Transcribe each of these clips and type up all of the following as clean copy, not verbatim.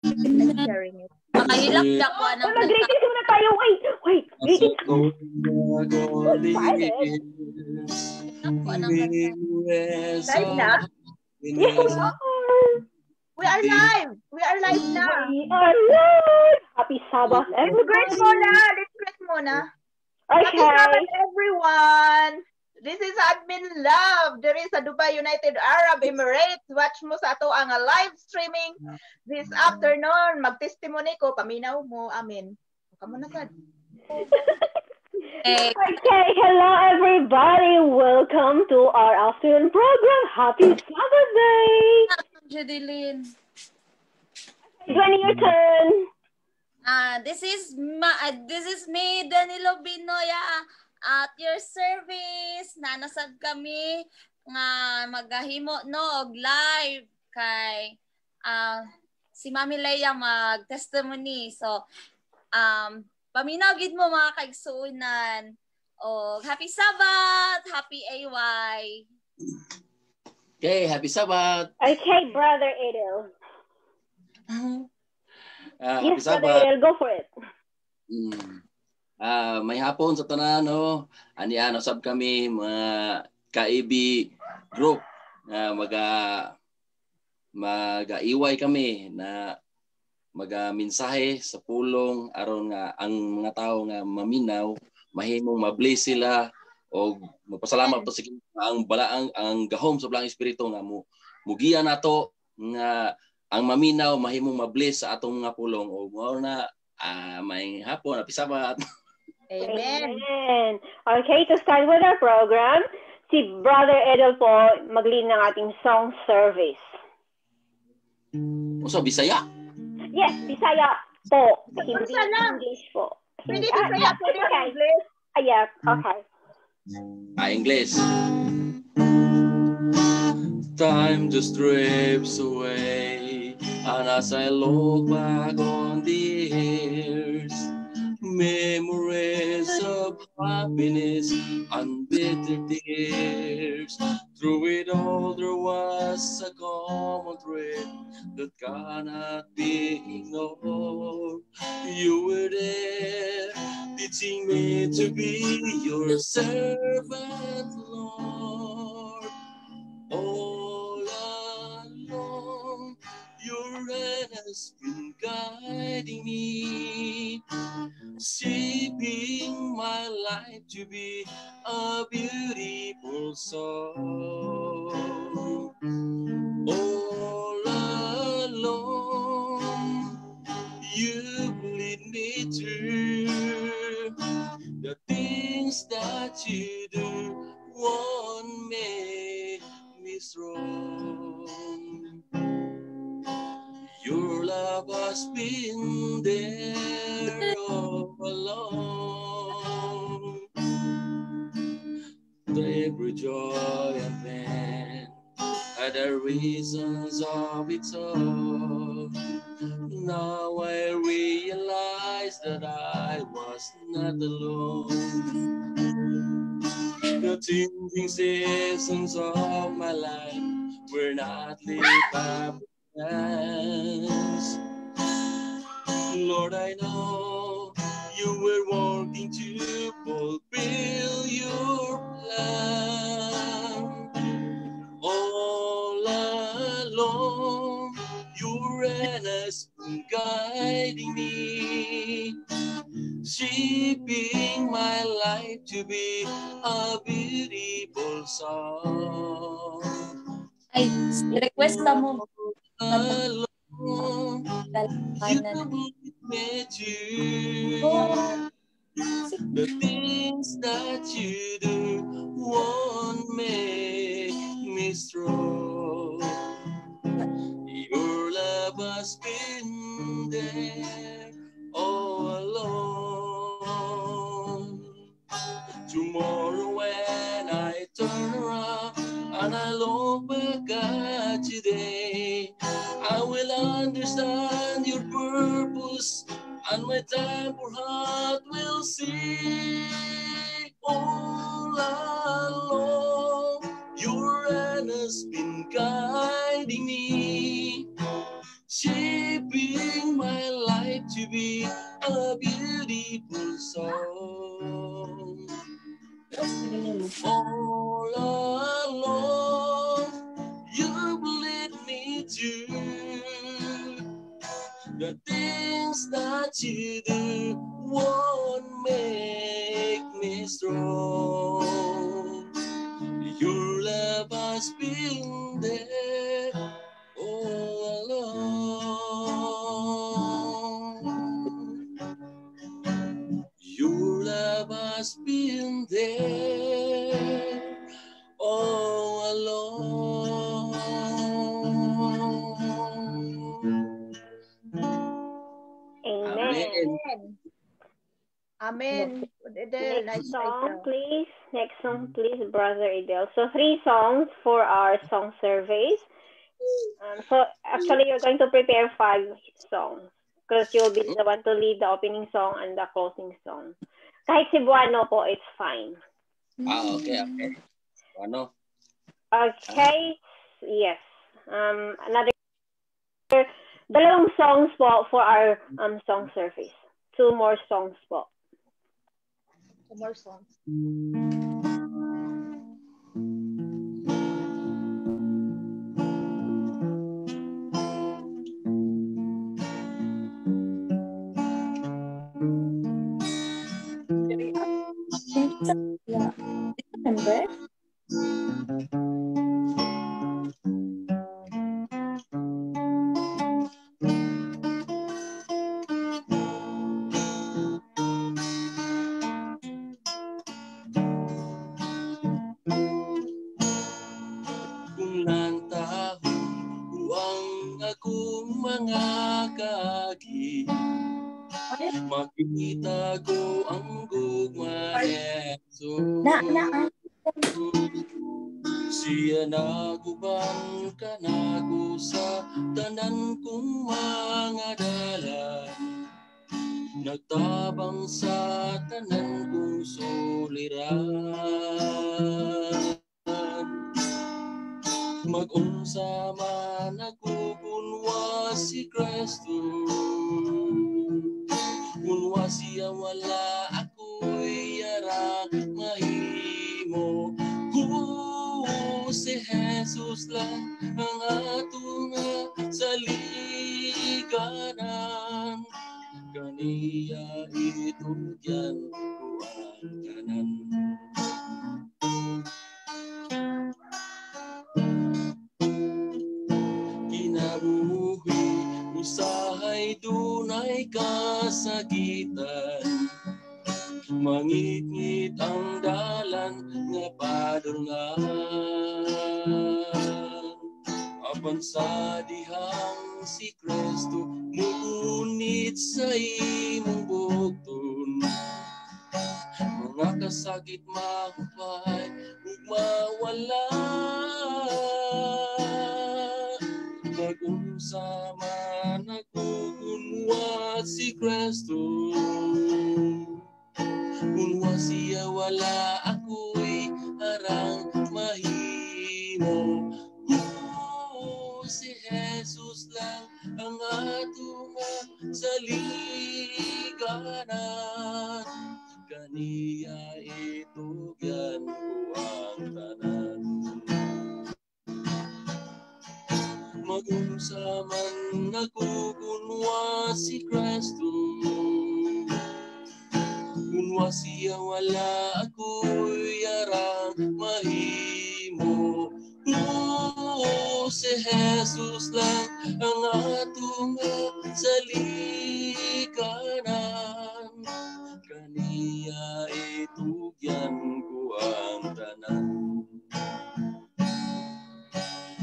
I'm sharing it. Makahilak na ko Oh, ng mag-greetings muna tayo. Wait, wait. Greetings. Ko ng kanta. Live na? Yes, we are. We are live! We are live na! We are live. Happy Sabbath, Let's greet everybody. muna! Let's greet muna! Happy Okay. Sabbath, everyone! This is Admin Love. There is a Dubai, United Arab Emirates. Watch mo sa ato ang live streaming this afternoon. Mag-testimony ko, paminaw mo. Amen. Kamo na sad. Eh, Okay, hello everybody. Welcome to our afternoon program. Happy Sabbath day. Judeline. Gwenny, your turn. This is me, Danilo Binoya, at your service. Nanasad kami nga magahimo no og live kay si Mami Leia mag testimony. So paminaw gid mo, mga kaigsuonan. Og happy Sabbath, happy AY. Okay, happy Sabbath. Okay, Brother Edel. Happy Yes, Brother Sabbath. Edel, go for it. May hapon sa tanan, no. Ani ano sab kami mga ka-AB group na magaiway kami na maga mensahe sa pulong aron nga ang mga tao nga maminaw mahimong mabless sila og magpasalamat to sa Ginoo ang balaang ang gahom sa balaang espiritu nga mo mugiya nato nga ang maminaw mahimong mabless sa atong mga pulong. O mao na, may hapon, happy Sabbath. Amen. Amen. Okay, to start with our program, si Brother Edel po mag-lead ng ating song service. Usa Bisaya? Yes, Bisaya po. Hindi Unsa lang? English po. Pwede Ah, Bisaya, pwede okay. English. Ah, yeah, okay. English. Time just drifts away, and as I look back on the years, memories of happiness and bitter tears. Through it all, there was a common thread that cannot be ignored. You were there, teaching me to be your servant, Lord. All along, your hand has been guiding me, shaping my life to be a beautiful song. All along, you lead me through the things that you do won't make me strong. Your love has been there all along. Every joy and pain had the reasons of its own. Now I realize that I was not alone. The changing seasons of my life were not lived by chance. Lord, I know you were working to fulfill your plan. All along, your hand has been guiding me, shaping my life to be a beautiful song. Ay, request na mo. Alone, you lead me to the things that you do won't make me strong. Your love has been there all along. Tomorrow when I turn around and I look back at today, I will understand your purpose and my thankful heart will see. All along, your hand has been guiding me, shaping to be a beautiful song. All along, you lead me to the things that you do won't make me strong. Your love has been there all along. Your love has been there all along. Amen. Amen. Amen. Edel, Next nice song, title. please. Next song, please, Brother Edel. So 3 songs for our song surveys. So actually, you're going to prepare 5 songs because you'll be the one to lead the opening song and the closing song. Kahit Cebuano po, it's fine. Ah, okay, okay. Ano? Okay, yes. Another dalawang songs po for our song surveys. 2 more songs po. 2 more songs. Yeah. Remember? Kung lantahon ang akong mga kaagi, makita ko ang gugma ni Jesus. Na. Siya naguban kanago sa tanan kong mga dalan, nagtabang sa tanan kong suliran. Mag-unsa man ako kunwa si Kristo, kunwa siya wala ako'y yarang mahimo. Kung si Jesus lang ang ato nga saliganan, kaniya itugyan ko ang tanan. Kinabuhi usahay dunay kasakitan, mangitngit ang dalan nga padulngan. Apan sa dihang si Kristo mugunit sa imong bugton, mga kasakit mahupay ug mawala. Mag-unsa man ako kunwa si Kristo, kunwa siya wala ako'y harang mahimo. Kung si Jesus lang ang ato nga saliganan, kaniya itugyan ko ang tanan. Mag-unsa man ako kunwa si Kristo, kunwa siya wala ako'y arang mahimo. Kung si Jesus lang ang ato nga salikanan, kaniya itugyan ko ang tanan.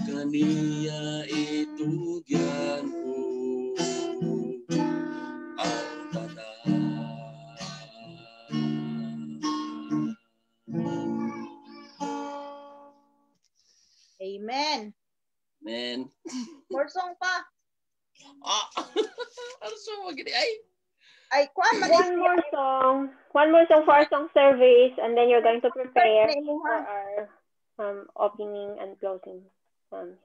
Kaniya itugyan ko ang tanan. Amen. Amen. More song pa. Ah. Ano song magini ay? Ay, kuan man One more song. One more song for our song service, and then you're going to prepare for our opening and closing. One.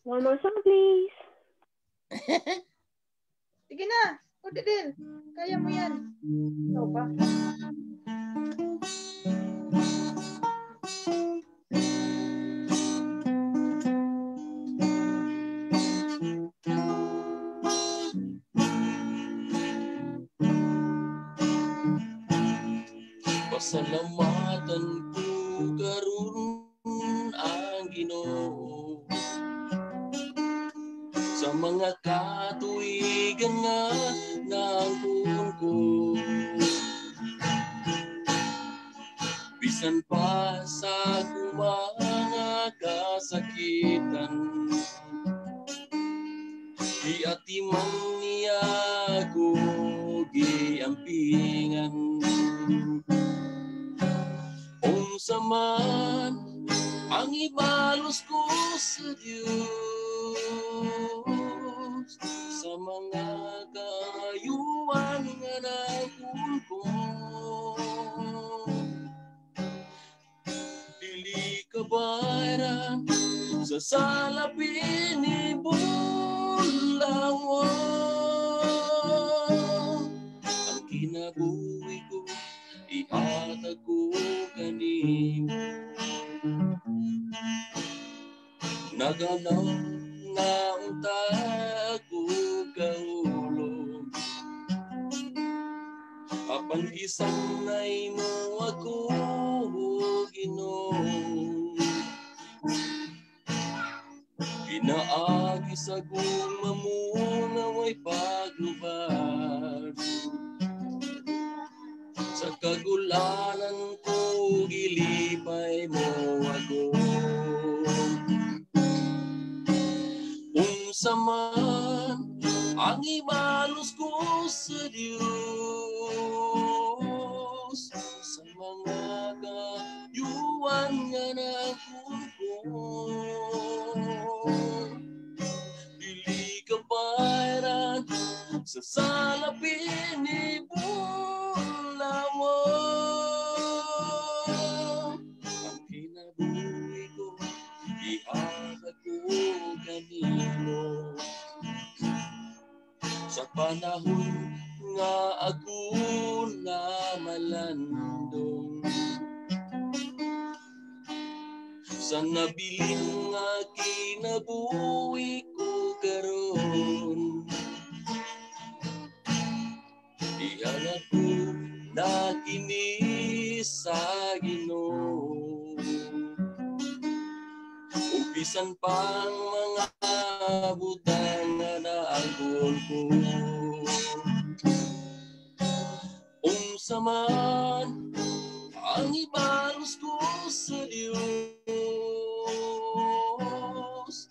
One more song, please. Sige na. O, Didil. Kaya mo yan. Ikaw ba? Pasalamatan ko karon ang Ginoo sa mga katuigan nga naangkon ko. Bisan pa sa akong mga kasakitan, giatiman niya ako giampingan. Unsa man ang ibalos ko sa Dios sa mga kaayuan nga naangkon ko, dili kabayaran sa salapin ni Bulawan. Ang kinabuhi ko ihatag ko kanimo. Naganaw na unta ko kahulog, apan gisanay mo ako, Ginoo. Ginaagi sa gugma mo nga way paglubad, sa kagulanan ko gilipay mo ako. Unsa man ang ibalos ko sa Dios sa mga kayuan nga naangkon ko, dili kabayaran sa salapin ni Bulawan. Ang kinabuhi ko ihatag ko kanimo. Sa panahon nga ako na malandong, sa nabilin nga kinabuhi ko karon, ihanap ko na kini sa Ginoo. Ug bisan pang mga butang nga naangkon ko, unsa man ang ibalos ko sa Dios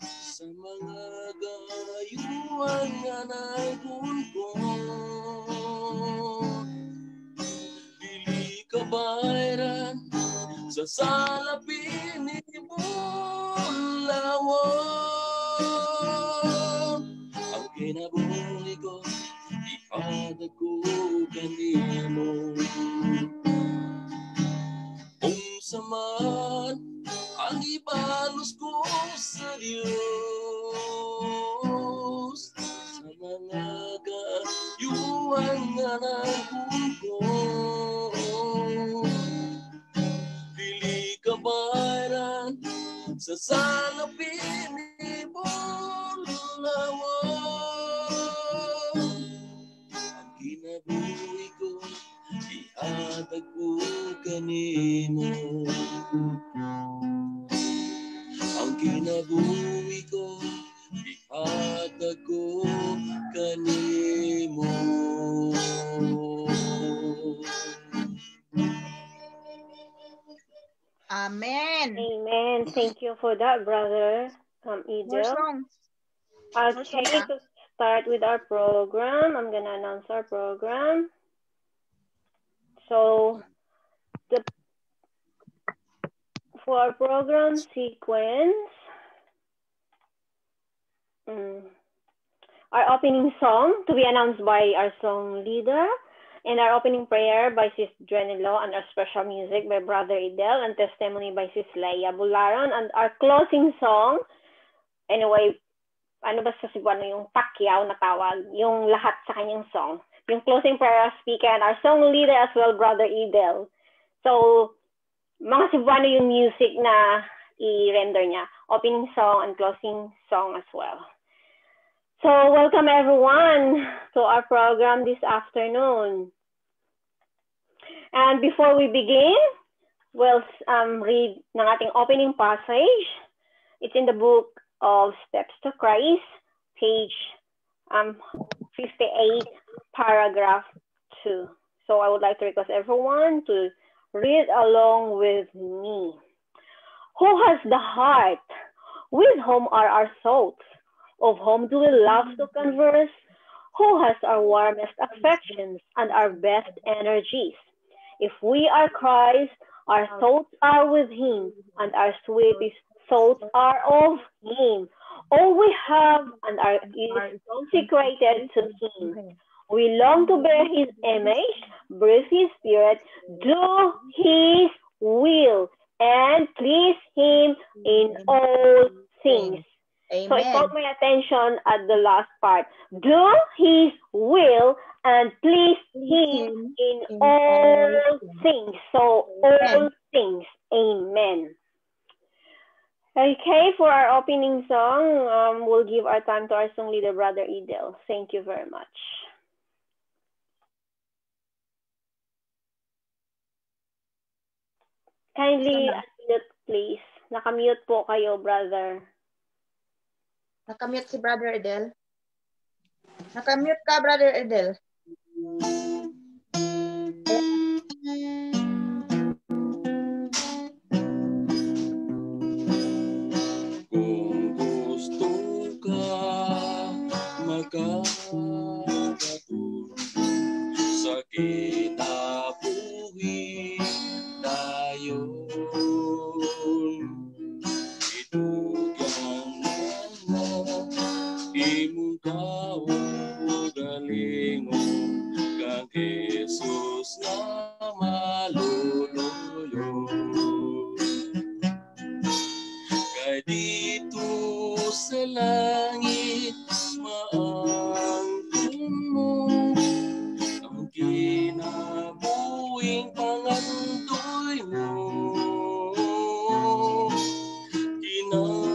sa mga gayuan nga naangkon ko, dili kabayaran sa salapin ni Bulawan. Ang kinabuhi ko ihatag ko kanimo. Unsa man ang ibalos ko sa Dios sa mga kayuan nga naangkon ko, dili kabayaran sa salapin ni Bulawan. Ang kinabuhi ko ihatag ko kanimo. Ang kinabuhi ko ihatag ko kanimo. Amen. Amen. Thank you for that, brother More Idel. songs. More Okay, songs, ah. to start with our program, I'm gonna announce our program. So, the for our program sequence, our opening song to be announced by our song leader, and our opening prayer by Sis Drenilo, and our special music by Brother Idel, and testimony by Sis Leia Bularan, and our closing song, anyway, Ano ba sa Cebuano yung Pacquiao na tawag, yung lahat sa kanyang song. Yung closing prayer speaker and our song leader as well, Brother Edel. So, mga Cebuano yung music na i-render niya. Opening song and closing song as well. So, welcome everyone to our program this afternoon. And before we begin, we'll read ng ating opening passage. It's in the book of Steps to Christ, page 58, paragraph 2. So I would like to request everyone to read along with me. Who has the heart? With whom are our thoughts? Of whom do we love to converse? Who has our warmest affections and our best energies? If we are Christ, our thoughts are with him, and our sweetest thoughts are of him. All we have and are is consecrated to him. We long to bear his image, breathe his spirit, do his will, and please him in all things. Amen. So it caught my attention at the last part. Do his will and please him in all things. So all things. Amen. Okay, for our opening song, we'll give our time to our song leader, Brother Edel. Thank you very much. Kindly unmute, please. Nakamute po kayo, brother. Nakamute si Brother Edel. Nakamute ka, Brother Edel. Kung gusto ka magkagaton sa kinabuhi dayon, itugyan mo imong kaugalingon kang Jesus na maluluyo. Kay dito sa langit maangkon mo ang kinabuhing pangandoy mo. Kinabuhi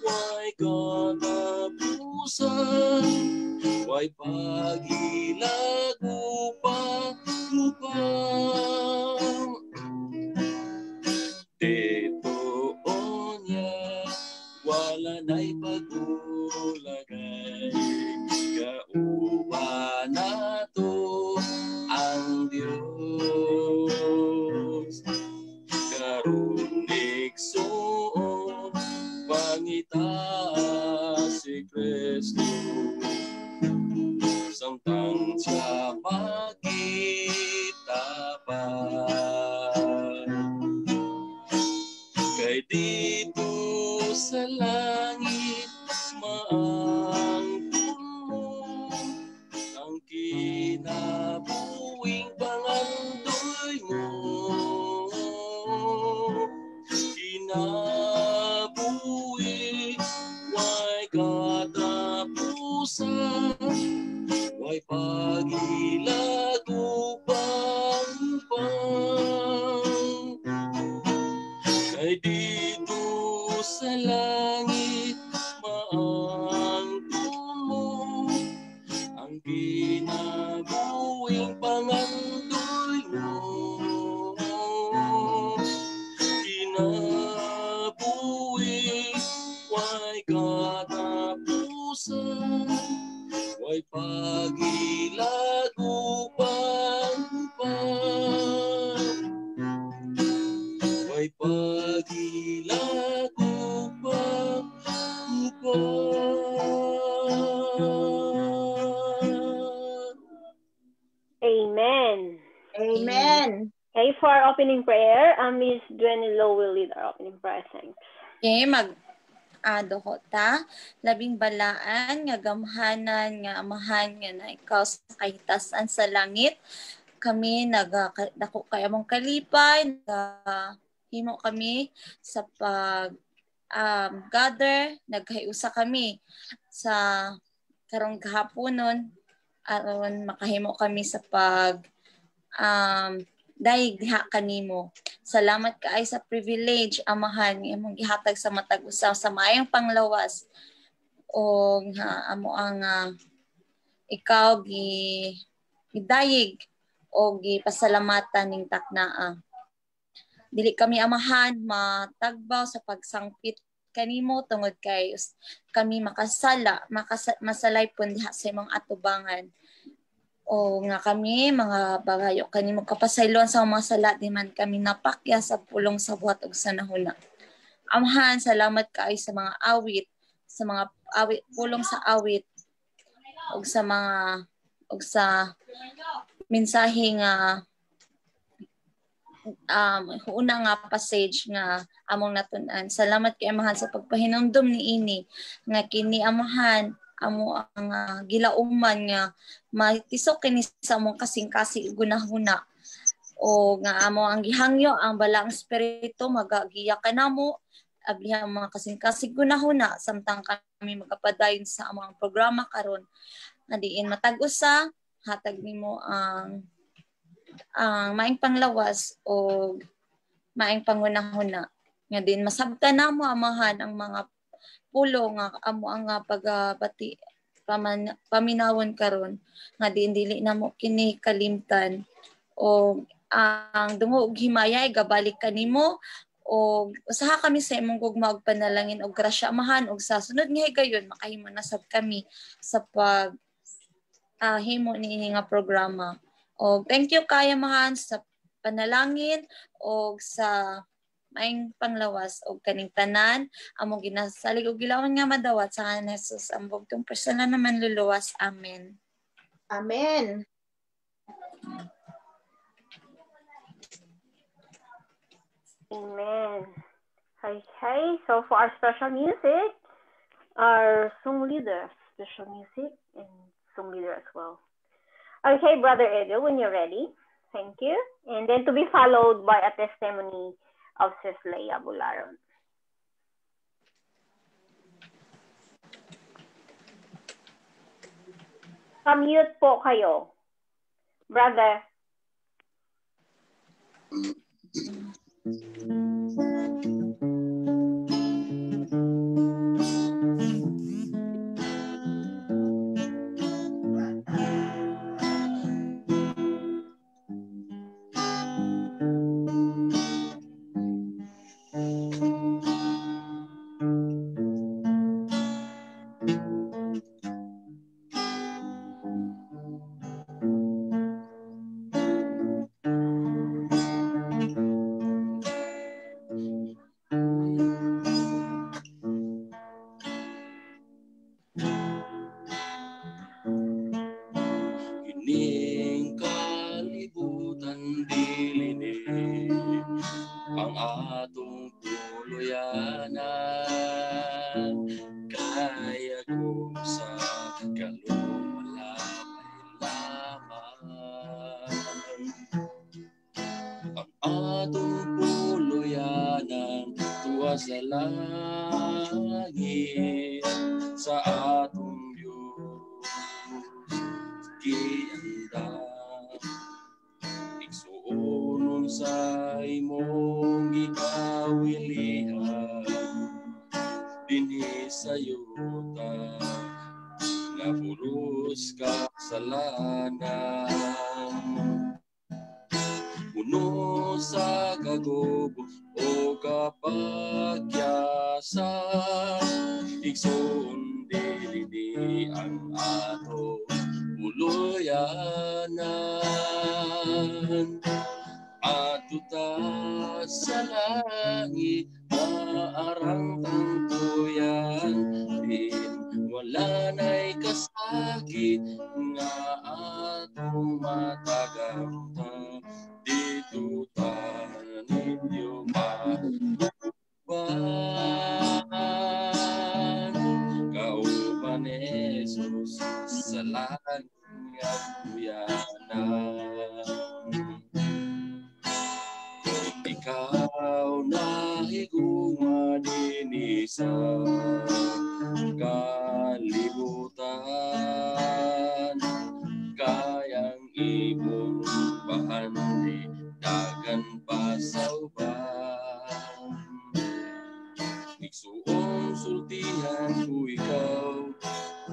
way katapusan, way paghilagupa-upang. Dito niya wala na'y pagulagay, kauban nato ang Diyos. Karon igsoon pangita si Kristo, samtang siya makita pa. Kay dito sa langit maangkon mo ang kinabuhing pangandoy mo. Kinabuhi way katapusan, way pagilagupang. Kay dito sa langit maangkon mo ang kinabuhing pangandoy mo. Kinabuhi way katapusan, way pagilagupang. Way pagilagupang. Amen. Amen. Okay, for our opening prayer, Miss Dwenilo will lead our opening prayer. Thanks. Okay, mag ko ta, labing balaan nga gamhanan nga amahan nga na ikaw sa kahitasan sa langit. Kami nagdako kay among kalipay, himo kami sa pag gather, nagkahiusa kami sa karong gahaponon aron makahimo kami sa pag dayeg diha kanimo. Salamat kaay sa privilege, Amahan, nga imong gihatag sa matag usa sa maayong panglawas og amo ang ikaw gidayeg o gipasalamatan ning taknaa. Dili kami, Amahan, matagbaw sa pagsangpit kanimo tungod kay kami makasala, masalay pun diha sa imong atubangan. O nga kami mga bagayo kanimo kapasayloan sa mga sala, di man kami napakya sa pulong sa buhat ug sa nahuna. Amahan, salamat kaayo sa mga awit, sa mga awit, pulong sa awit ug sa mga ug sa mensahe nga una nga passage nga among natun-an. Salamat kay Amahan sa pagpahinumdom niini nga kini, Amahan, amo ang gilauman nga matisok kini sa among kasing-kasing gunahuna o nga amo ang gihangyo ang Balaang Espiritu magagiya kanamo ablihan ang mga kasing-kasing gunahuna samtang kami magapadayon sa among programa karon nga diin matag usa hatag nimo ang maayong panglawas o maayong pangunahuna nga din masabtan namo, Amahan, ang mga pulo nga amo ang pagbati paminawon karon nga din dili namo kini kalimtan o ang dungo og himaya gabalik kanimo o usaha kami sa imong gugma og panalangin og grasya, Amahan, og sa sunod nga higayon makahimo na sab kami sa pag himo niini nga programa. Og thank you kay, Amahan, sa panalangin og sa maayong panglawas og kaning tanan among ginasalig og gilawan nga madawat sa ngalan ni Jesus ang bugtong personal na manluluwas. Amen. Amen. Amen. Okay, so for our special music, our song leader, special music and song leader as well. Okay, Brother Edo, when you're ready. Thank you. And then to be followed by a testimony of Sis Leia Bularon. Pa-mute po kayo, brother. Sa langit sa atong Diyos giandam, igsuonon sa imong gikawilihan dinhi sa yuta nga puros kasalanan. Puno sa kagubo o kapagyasa, igsoon dili di ang ato puluyanan. Ato ta sa langit maarang tangtuyan, din wala na'y kasakit nga atong matagamtan. Dito ta ninyo mauban, kauban ni Jesus sa langit nga tuyanan. Kung ikaw nahiguma dinhi kalibutan, kayang imong bahandi dagan pa sa uban. Igsuong sultihan ko ikaw,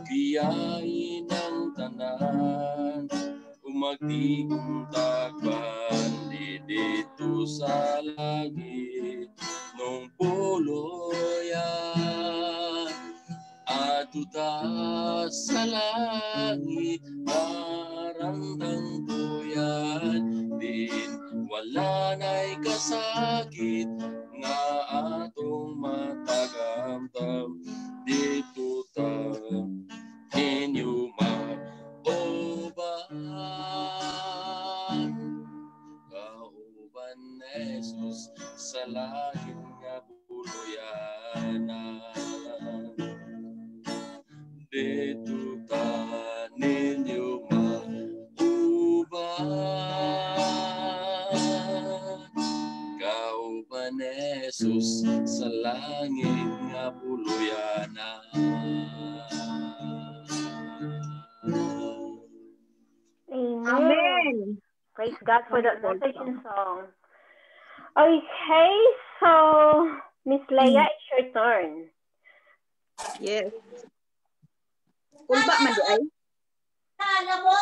biyahin ang tanan, umagtigong tagban di dito sa langit nung puluyan. Adto ta sa langit marangtang tuyan, din wala na'y kasakit nga atong matagamtam dito ta ninyo mauban. Kauban ni Jesus sa langit nga buluyanan. Dito ta ninyo mauban. Kauban ni Jesus sa langit nga buluyanan. Amen. Amen. Praise God for that message and song. Okay, so Miss Leia, it's your turn. Yes. Kulba man di ay. Alam mo?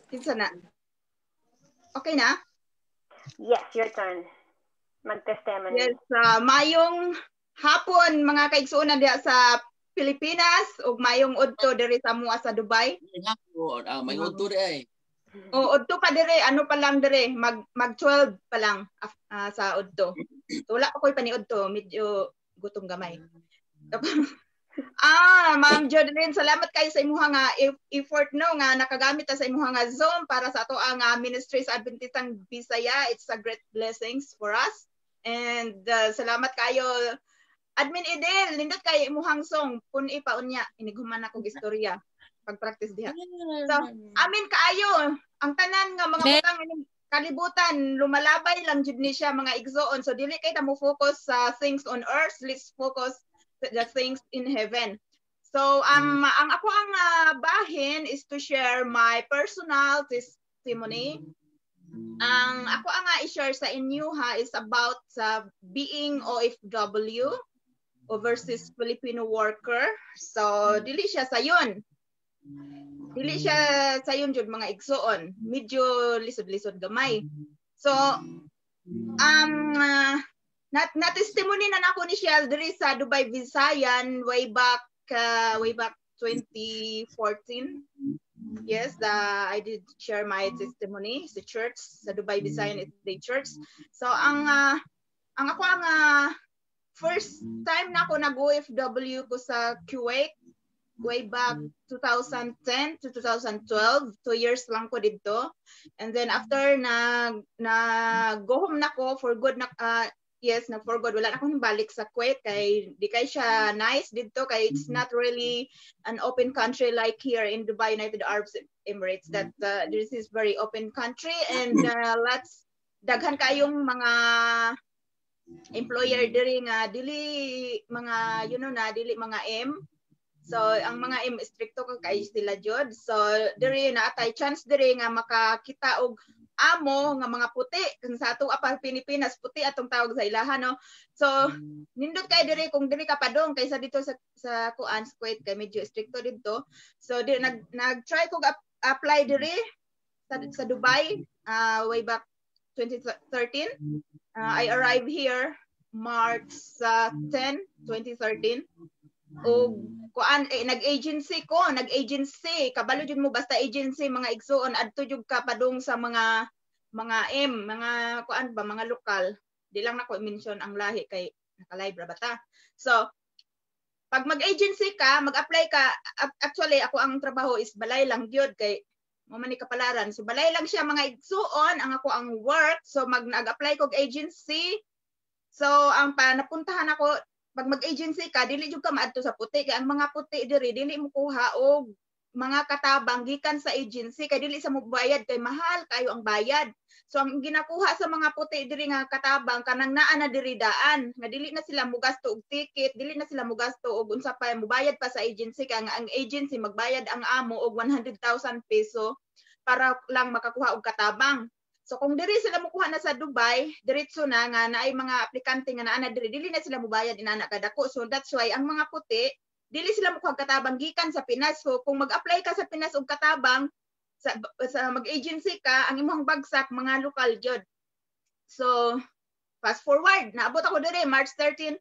Kinsa na? Okay na? Yes, your turn. Mag-testimony. Yes, mayong hapon mga kaigsuonan diha sa Pilipinas ug mayong udto diri sa mua sa Dubai. May udto di ay. O udto pa diri, ano pa lang diri, mag 12 pa lang sa udto. So, wala pa ko'y paniudto, medyo gutom gamay. Ma'am Jodeline, salamat kayo sa imuha nga effort no nga nakagamit ta sa imuha nga Zoom para sa ato ang ministry sa Adventistang Bisaya. It's a great blessings for us. And salamat kayo Admin Idel, nindot kayo imuhang song pun-i pa unya inighuman akong istorya pag-practice diha. So, amin kaayo ang tanan nga mga butang ining kalibutan lumalabay lang jud ni siya mga igsoon. So dili kay ta mo focus sa things on earth, let's focus the things in heaven. So ang ako ang bahin is to share my personal testimony. Ang ako ang i-share sa inyo ha is about sa being OFW, overseas Filipino worker. So dili siya sayon. Dili siya sayon jud mga igsoon. Medyo lisod-lisod gamay. So na testimony na nako ni siya diri sa Dubai Visayan way back 2014. Yes, I did share my testimony sa church sa Dubai Visayan Day Church. So ang ako ang first time na ako nag-OFW ko sa Kuwait way back 2010 to 2012, 2 years lang ko didto. And then after na go home na ko for good na yes, na for good. Wala na akong balik sa Kuwait kay di kay siya nice didto kay it's not really an open country like here in Dubai, United Arab Emirates, that this is very open country and let's daghan kayong mga employer diri nga dili mga you know na dili mga M. So ang mga M stricto ka kay sila jud. So diri na atay chance diri nga makakita og amo nga mga puti kung sa ato pa Pilipinas puti atong tawag sa ilaha no. So nindot kay diri kung diri ka padong kaysa dito sa kuan sa Kuwait kay medyo stricto didto. So di nag-try ko apply diri sa Dubai way back 2013. I arrived here March 10, 2013. O kuan nag-agency ko, nag-agency kabalo jud mo basta agency mga igsuon adto jud ka padung sa mga M, mga kuan ba mga lokal. Di lang nako i-mention ang lahi kay naka-live ra bata. So pag mag-agency ka, mag-apply ka, actually ako ang trabaho is balay lang gyud kay mo man ni kapalaran. So balay lang siya mga igsuon ang ako ang work. So nag-apply kog agency. So ang napuntahan ako pag mag-agency ka dili jud ka maadto sa puti kay ang mga puti diri dili mo kuha og mga katabang gikan sa agency kay dili sa mobayad kay mahal kayo ang bayad. So ang ginakuha sa mga puti diri nga katabang, kanang naa na diri daan nga dili na sila mugasto og ticket, dili na sila mugasto og unsa pa, mubayad pa sa agency, kay ang agency magbayad ang amo og 100,000 peso para lang makakuha og katabang. So kung diri sila mukuha na sa Dubai, diretso na nga naay mga aplikante nga naa na diri, dili na sila mubayad inana kadako. So that's why ang mga puti dili sila mukuha katabang gikan sa Pinas. So kung mag-apply ka sa Pinas og katabang sa mag-agency ka, ang imong bagsak mga lokal gyud. So fast forward, naabot ako diri March 13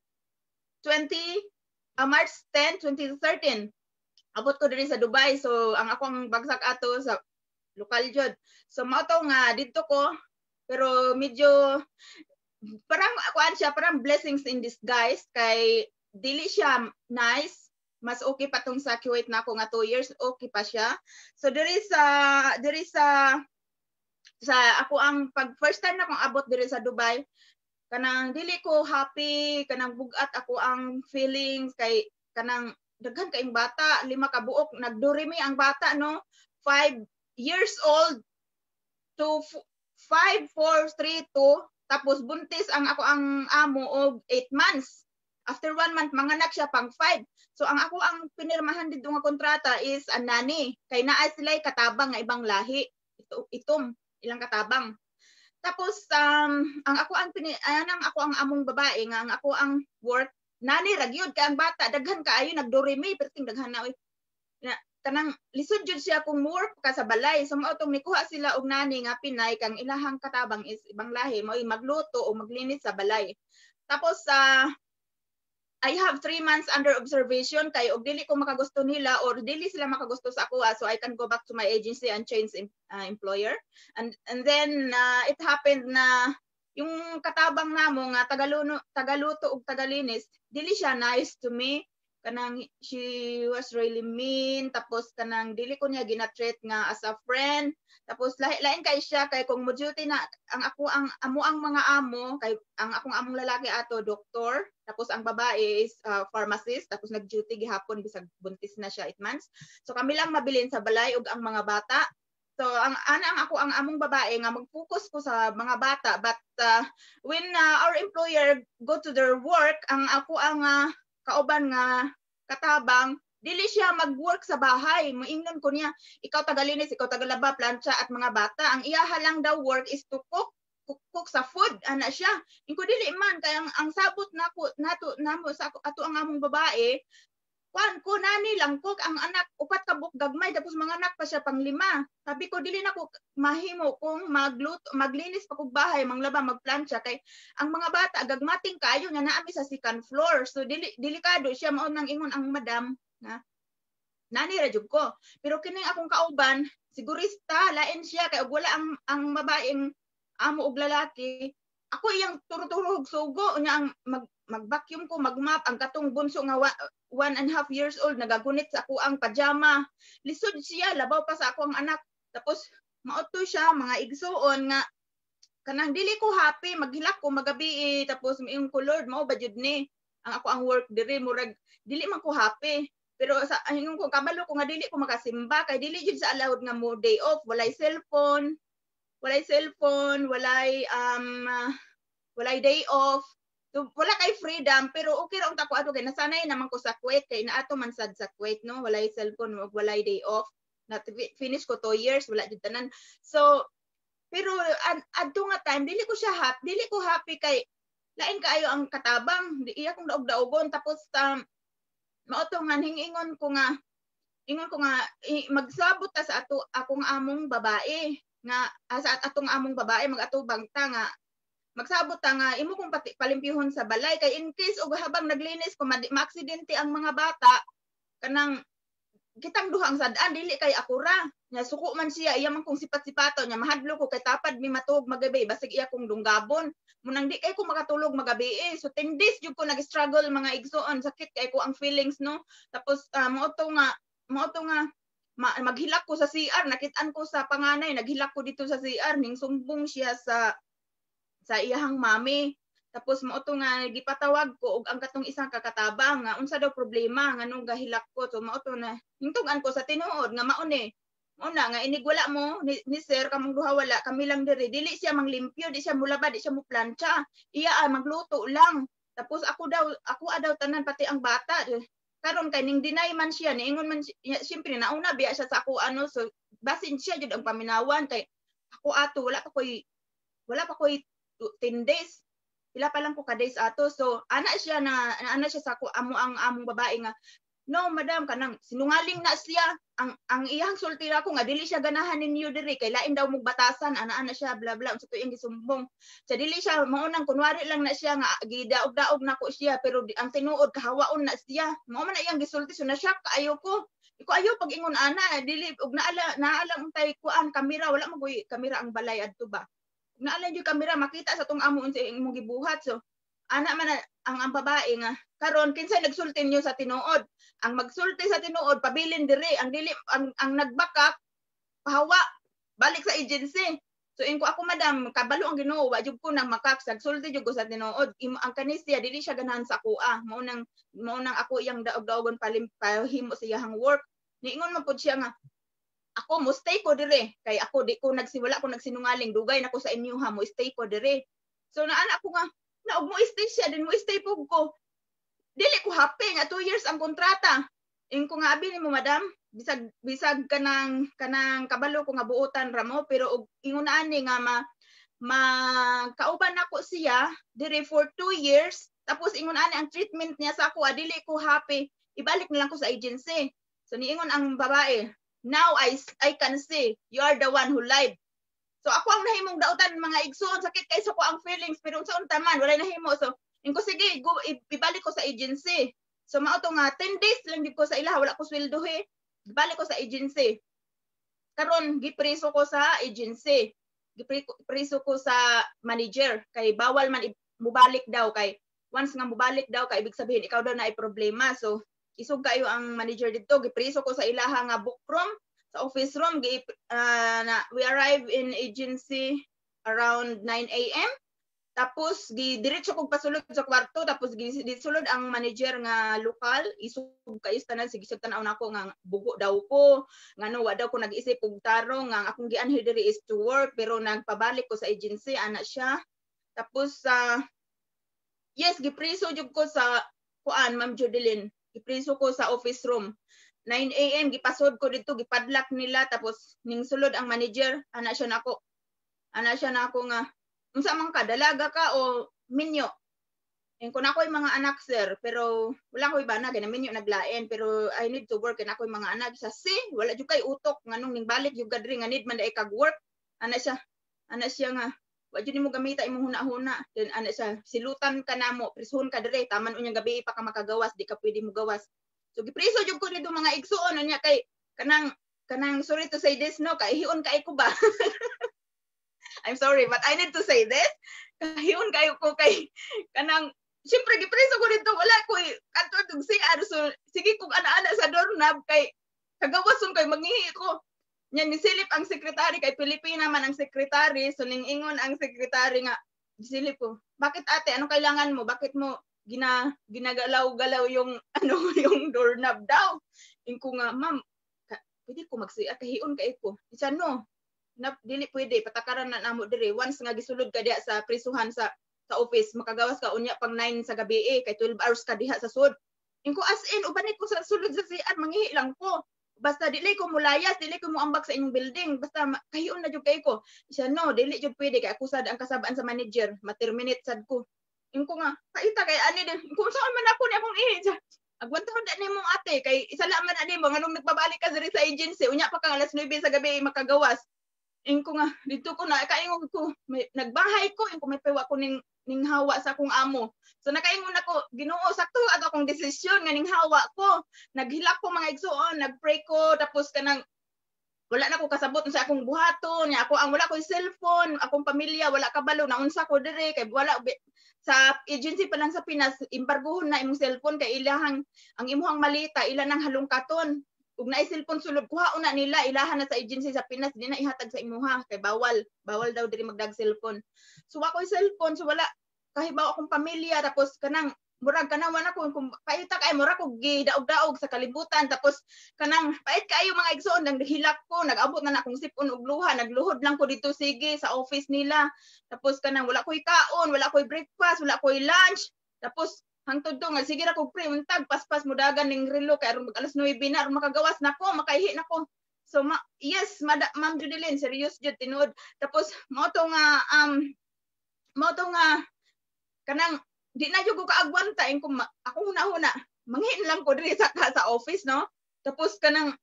20 March 10 2013. Abot ko diri sa Dubai. So ang akong bagsak ato sa lokal jud. So mao to nga didto ko, pero medyo parang kuan siya, parang blessings in disguise kay dili siya nice. Mas okay pa tong sa Kuwait na ako nga 2 years, okay pa siya. So diri sa ako ang pag first time na akong abot diri sa Dubai, kanang dili ko happy, kanang bugat ako ang feelings kay kanang daghan kaayong bata, lima ka buok, nagdurimi ang bata, no, 5 years old to 5, 4, 3, 2, tapos buntis ang ako ang amo og 8 months. After one month, manganak siya pang 5. So ang ako ang pinirmahan dito nga kontrata is a nanny. Kay naa sila katabang nga ibang lahi. Ito, itom ilang katabang. Tapos ang ako ang pini, ang ako ang among babae nga ang ako ang work nanny ra gyud kay ang bata daghan kaayo, nagdoremi perting daghan na, oy. Na kanang lisod jud siya kung work ka sa balay. So mao tong nikuha sila og nanny nga Pinay, kang ilahang katabang is ibang lahi, mo'y magluto o maglinis sa balay. Tapos sa I have 3 months under observation kay og dili ko makagusto nila or dili sila makagusto sa ako, so I can go back to my agency and change employer. And then it happened na yung katabang namo nga tagaluno, tagaluto ug tagalinis, dili siya nice to me. Kanang she was really mean, tapos kanang dili ko niya gina-treat nga as a friend. Tapos lahi lain kay siya kay kung mo duty na ang ako ang amo ang mga amo, kay ang akong among lalaki ato doktor, tapos ang babae is pharmacist, tapos nag-duty gihapon bisag buntis na siya 8 months. So kami lang mabilin sa balay ug ang mga bata. So ang ana ang ako ang among babae nga mag-focus ko sa mga bata, but when our employer go to their work, ang ako ang kauban nga katabang dili siya mag-work sa bahay. Moingnon ko niya, "Ikaw tagalinis, ikaw tagalaba, plantsa at mga bata." Ang iyaha lang daw work is to cook, cook, cook sa food ana siya. Inko dili man kay ang sabot nako nato namo sa ato ang among babae, kuan ko, nanny lang ko, ang anak upat ka buok gagmay, tapos mga anak pa siya pang lima. Sabi ko, dili na ko mahimo kung magluto, maglinis pa kog bahay, manglaba, magplantsa, kay ang mga bata gagmating kaayo nga naami sa second floor. So dili delikado siya. Mao nang ingon ang madam nga nanny ra jud ko. Pero kining akong kauban, sigurista, lain siya kay og wala ang babaeng amo og lalaki, ako iyang turo-turo og sugo nya, ang mag-vacuum ko, mag-mop. Ang katong bunso nga 1.5 years old nagagunit sa ako ang pajama. Lisod siya, labaw pa sa ako ang anak. Tapos mao to siya, mga igsuon, nga kanang dili ko happy, maghilak ko magabi, tapos miingon ko, "Lord, mao ba jud ni ang ako ang work diri?" Murag dili man ko happy. Pero sa ingon ko, kabalo ko nga dili ko makasimba kay dili jud sa allowed nga mo day off. Walay cellphone, walay cellphone, walay day off. So, wala kay freedom, pero okay ra unta ko ato kay nasanay naman ko sa Kuwait, kay naato man sad sa Kuwait, no, walay cellphone, walay day off. Na finish ko 2 years, wala jud tanan. So pero adto nga time dili ko happy kay lain kaayo ang katabang, di iya kong daog-daogon. Tapos mao to nga ingon ko nga magsabot ta sa ato akong among babae nga sa atong among babae, magatubang ta nga magsabot ta nga imo kong pati palimpyuhon sa balay kay in case og habang naglinis ko maaksidente ang mga bata, kanang kitang duha ang sad-an, dili kay ako ra nya. Suko man siya, iya man kong sipat-sipato nya, mahadlok ko kay tapad mi matuog magabi, basig iya kong dunggabon. Munang di kay ko makatulog magabi eh. So 10 days jud ko nag-struggle, mga igsuon, sakit kay ko ang feelings, no. Tapos mao to nga maghilak ko sa CR, nakitaan ko sa panganay, naghilak ko dito sa CR, ning sumbong siya sa iyahang mami. Tapos mao to nga gipatawag ko og ang katong isang kakatabang nga unsa daw problema, nganong gahilak ko. So mao to na hingtug-an ko sa tinuod nga mao ni. Mao na nga inig wala mo ni sir, kamong duha wala, kami lang diri, dili siya manglimpyo, di siya mulaba, di siya muplantsa. Iya magluto lang. Tapos ako daw, ako daw tanan, pati ang bata. Karon kay ning deny man siya, niingon man siya, siyempre nauna biya siya sa ako ano, so basin siya jud ang paminawan kay ako ato wala pa koy 10 days. Pila pa lang ko ka days ato. So ana siya na ana siya sa ako amo ang among babae nga, "No madam, kanang sinungaling na siya." Ang iyang sulti ako nga dili siya ganahan ninyo diri kay lain daw mong batasan, ana ana siya, bla bla, unsa to iyang gisumbong. Sa dili siya maunang kunwari lang na siya nga gidaog-daog nako siya, pero ang tinuod kahawaon na siya. Mao man na iyang gisulti, so na shock kaayo ko. Iko ayo pag ingon ana, dili og naala naala untay kuan kamera, wala man koy kamera ang balay adto ba. Naala yung kamera, makita sa tong amo unsa imong gibuhat. So ana man ang babae nga, "Karon kinsay nagsulti niyo sa tinuod? Ang magsulti sa tinuod pabilin diri, ang dili ang nagbakak pahawa, balik sa agency." So inko ako, "Madam, kabalo ang Ginoo, wa jud ko nang makak, sulti jud ko sa tinuod. Ang kanisya dili siya ganahan sa akoa. Mao nang ako iyang daog-daogon palim pahimo sa iyang work." Niingon man pud siya nga, "Ako mo stay ko dire kay ako di ko nagsiwala ko nagsinungaling, dugay na ko sa inyo ha, mo stay ko dire." So naana ko nga na og mo stay siya din, mo stay pug ko. Dili ko happy nga 2 years ang kontrata. Ingko nga, "Abi nimo madam, bisag bisag kanang kabalo ko nga buotan ra mo, pero og ingon ani nga ma makauban nako siya dire for 2 years, tapos ingon ani ang treatment niya sa ako, dili ko happy, ibalik na lang ko sa agency." So niingon ang babae, "Now I can see you are the one who lied." So ako ang nahimong dautan, mga igsoon, sakit kay sa ko ang feelings, pero unsa unta man, walay nahimo. So inko, "Sige, go, ibalik ko sa agency." So mao to nga 10 days lang gid ko sa ilaha, wala ko sweldo he. Ibalik ko sa agency. Karon gipreso ko sa agency. Gipreso ko sa manager kay bawal man mubalik daw, kay once nga mubalik daw kay ibig sabihin ikaw daw na ay problema. So isog kayo ang manager dito, gipreso ko sa ilaha nga book room, sa office room. Gi, na we arrive in agency around 9 a.m. Tapos gi diretso kog pasulod sa kwarto, tapos gi gisulod ang manager nga lokal, isog kayo tanan, sige siya tan-aw nako nga bugo daw ko, ngano wa daw ko nag-isip og tarong nga ang akong gianhi diri is to work pero nagpabalik ko sa agency, ana siya. Tapos sa yes, gipreso jud ko sa kuan, Ma'am Judeline. Gipreso ko sa office room. 9 a.m. gipasod ko dito, gipadlock nila, tapos ning sulod ang manager, ana siya nako. Ana siya nako nga, "Unsa man ka, dalaga ka o minyo?" Ingon ko na ako'y mga anak, sir, pero wala ko'y bana, kay minyo naglain, pero I need to work, kay ako'y mga anak. Sa si, wala jud kay utok, nganong ning balik jud ka diri nga need man diay kag work. Ana siya nga, "Wa jud nimo gamita imong huna-huna." Then ana siya, "Silutan ka namo, prisuhon ka dire, taman unyang gabi pa ka makagawas, di ka pwede mo gawas." So gipriso jud ko dito, mga igsuon, unya kay kanang sorry to say this no, kahiun kay ko ba? I'm sorry, but I need to say this. Kahiun kayo ko kay kanang siyempre gipreso ko dito, wala ko kadto og CR, so sige kung ana-ana sa doorknob kay kagawason kay mangihi ko. Nya nisilip ang sekretary kay Pilipina man ang sekretary, so ning ingon ang sekretary nga gisilip ko, "Bakit ate, anong kailangan mo? Bakit mo ginagalaw-galaw yung ano, yung doorknob daw?" Ingko nga, "Ma'am, pwede ko mag-CR, kahiun kay ko." Isa, "No, na, dili pwede, patakaran na namo diri. Once nga gisulod ka diha sa prisuhan sa office, makagawas ka unya pang 9 sa gabi eh, kay 12 hours ka diha sa sud." Ingko, "As in, uban ko sa sulod sa CR, manghihi lang ko. Basta dili ko mulayas, dili ko muambak sa inyong building, basta kahiun na jud kay ko." Siya, "No, dili jud pwede kay ako sad ang kasabaan sa manager, ma-terminate sad ko." Ingko nga, "Kaita kay ani din." Kung saan man ako ni akong ihi siya. "Agwantahon na nimo ate kay isala man na nimo, nganong nagpabalik ka diri sa agency, unya pa kang alas 9 sa gabi makagawas." Ingko nga, dito ko na kaingon ko, may, nagbahay ko, ingko may pewa ko ning hawa sa akong amo. So nakaingon ako, "Ginoo, sakto ato akong desisyon nga ning hawa ko." Naghilak ko, mga igsuon, nagpray ko, tapos kanang wala na ko kasabot sa akong buhaton, nya ako ang wala ko'y cellphone, akong pamilya wala kabalo naunsa ko dire kay wala sa agency pa lang sa Pinas, embargohon na imong cellphone kay ilahang ang imuhang malita ila nang halongkaton. Ug naay cellphone sulod, kuhaon na nila, ilahan na sa agency sa Pinas, di na ihatag sa imuha kay bawal, bawal daw diri magdag cellphone. So wa ko'y cellphone, so wala kahibaw akong pamilya. Tapos kanang murag kanang wala ko kung paita kay murag ko gidaog-daog sa kalibutan. Tapos kanang pait kaayo, mga igsoon, nang hilak ko, nag-abot na na akong sipon og luha, nagluhod lang ko dito sige sa office nila. Tapos kanang wala ko'y kaon, wala ko'y breakfast, wala ko'y lunch. Tapos hangtod to nga sige ra ko pray, untag paspas mudagan ning relo kay aron mag alas 9 na, aron makagawas na ko, makaihi na ko. So yes, Ma'am Judeline, serious jud tinuod. Tapos mao to nga kanang di na jud ko kaagwanta ing kung ako huna-huna manghin lang ko diri sa office, no? Tapos kanang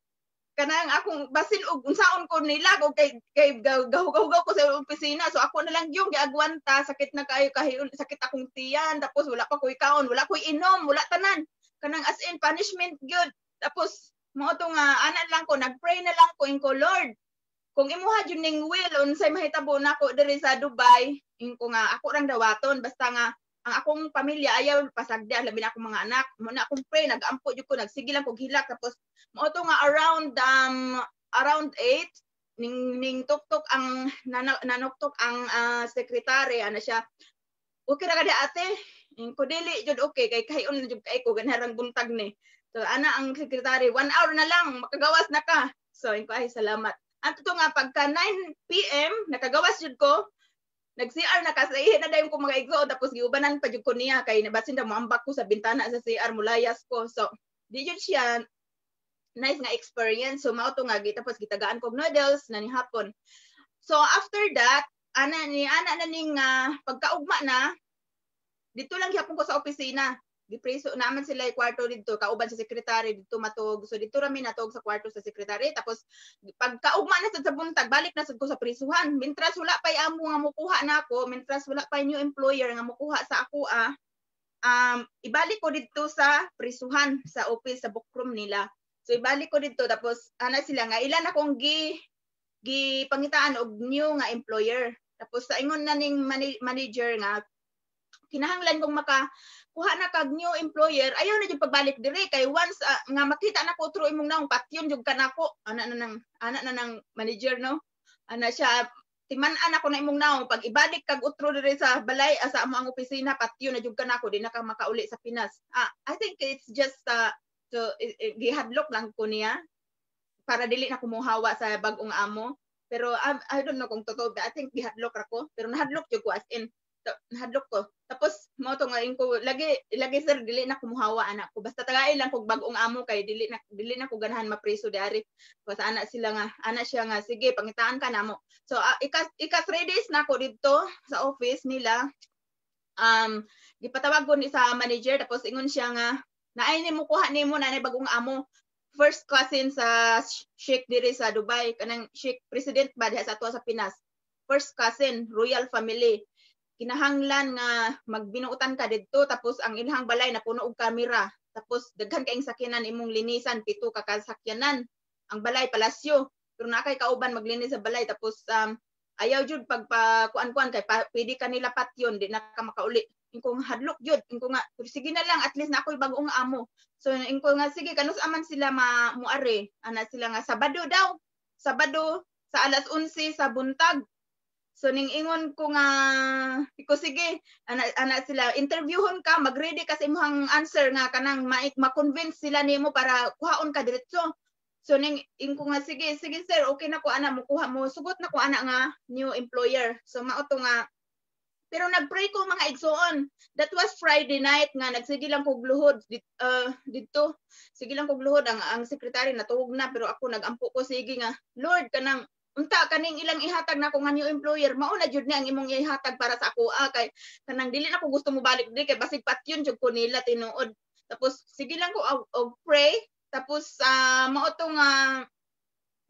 kanang akong basin og unsaon ko nila og kay gahugaw ko sa opisina. So ako na lang yung giagwanta, sakit na kayo kahiyon, sakit akong tiyan, tapos wala pa ko'y kaon, wala ko'y inom, wala tanan, kanang as in punishment gyud. Tapos mao to nga ana lang ko, nagpray na lang ko, inko, "Lord, kung imuha jud ning will unsay mahitabo nako diri sa Dubai," inko nga, "ako rang dawaton, basta nga ang akong pamilya ayaw pasagdi, labi na akong mga anak." Mo na akong pray, nagampo jud ko, nagsige lang kog hilak. Tapos mao to nga around 8 ning tuktok ang nanuktok ang secretary. Ana siya, "Okay ra ka di, ate?" Ko, "Dili jud okay kay kahiyon na jud kay ko ganharang buntag ni." So ana ang secretary, "1 hour na lang, makagawas na ka." So inko, "Ay, salamat." Ang totoo nga pagka 9 p.m. nakagawas jud ko, nag-CR na kasi na dayon ko, mga igsoon. Tapos giubanan pa jud ko niya kay nabasin daw moambak ko sa bintana sa CR, mulayas ko. So di jud siya nice nga experience. So mao to nga tapos gitagaan kog noodles na ni hapon. So after that, ana ni ana na ning pagkaugma na dito lang gyapon ko sa opisina. Gipreso naman sila yung kwarto dito kauban sa sekretary dito matug. So dito rami natug sa kwarto sa sekretary. Tapos pagkaugma na sad sa buntag, balik na sad ko sa prisuhan mintras wala pa amo nga mukuha nako, mintras wala pa new employer nga mukuha sa ako. Ibalik ko dito sa prisuhan, sa office, sa bookroom nila. So ibalik ko dito. Tapos ana sila nga ilan akong gi gipangitaan og new nga employer. Tapos sa ingon na ning manager nga kinahanglan kong maka kuha na kag new employer, ayaw na jud pagbalik diri kay once nga makita na ko through imong naong, patyon jud ka nako. Ana na nang manager, no? Ana siya, "Timan-an ako na imong naong, pag ibalik kag utro diri sa balay, sa amo ang opisina, patyon na jud ka nako, di na ka makauli sa Pinas." I think it's just so gihadlok lang ko niya para dili na kumuhawa sa bag-ong amo. Pero I don't know kung totoo ba. I think gihadlok ra ko, pero nahadlok jud ko, as in nahadlok ko. Tapos mo to nga ko, "Lagi, lagi sir, dili na kumuhawa anak ko. Basta tagay lang kog bag-ong amo kay dili na ko ganahan mapriso diari." Basta ana sila nga ana siya nga, "Sige, pangitaan ka namo." So ika 3 days na ako didto sa office nila. Gipatawag ko ni sa manager. Tapos ingon siya nga naay ni mo kuha nimo na bagong amo, first cousin sa sheikh diri sa Dubai, kanang sheikh president ba diha sa ato sa Pinas, first cousin, royal family. Kinahanglan nga magbinuotan ka didto. Tapos ang ilahang balay napuno og kamera. Tapos daghan kaayong sakyanan imong linisan, pito ka kasakyanan. Ang balay palasyo, pero naa kay kauban maglinis sa balay. Tapos ayaw jud pagpa kuan-kuan kay pwede ka nila patyon, di na ka makauli. Inko nga hadlok jud, inko nga, "Pero sige na lang, at least na ako'y bagong amo." So inko nga, "Sige, kanus aman sila ma muari?" Ana sila nga Sabado daw, Sabado sa alas 11 sa buntag. So ning ingon ko nga iko, "Sige." Ana sila, "Interviewhon ka, magready ka sa imong answer nga kanang ma-convince sila nimo para kuhaon ka diretso." So ning ingon ko nga, "Sige, sige sir, okay na ko ana, mo kuha mo sugot na ko ana nga new employer." So mao to nga pero nagpray ko, mga igsoon. That was Friday night nga nagsige lang kog luhod didto. Sige lang kog luhod, ang secretary natuog na, pero ako nagampo ko sige nga, "Lord, kanang unta kaning ilang ihatag nako nga new employer, mao na jud ni ang imong ihatag para sa ako, kay kanang dili na ko gusto mo balik di kay basig patyon jud ko nila tinuod." Tapos sige lang ko og pray. Tapos mao to nga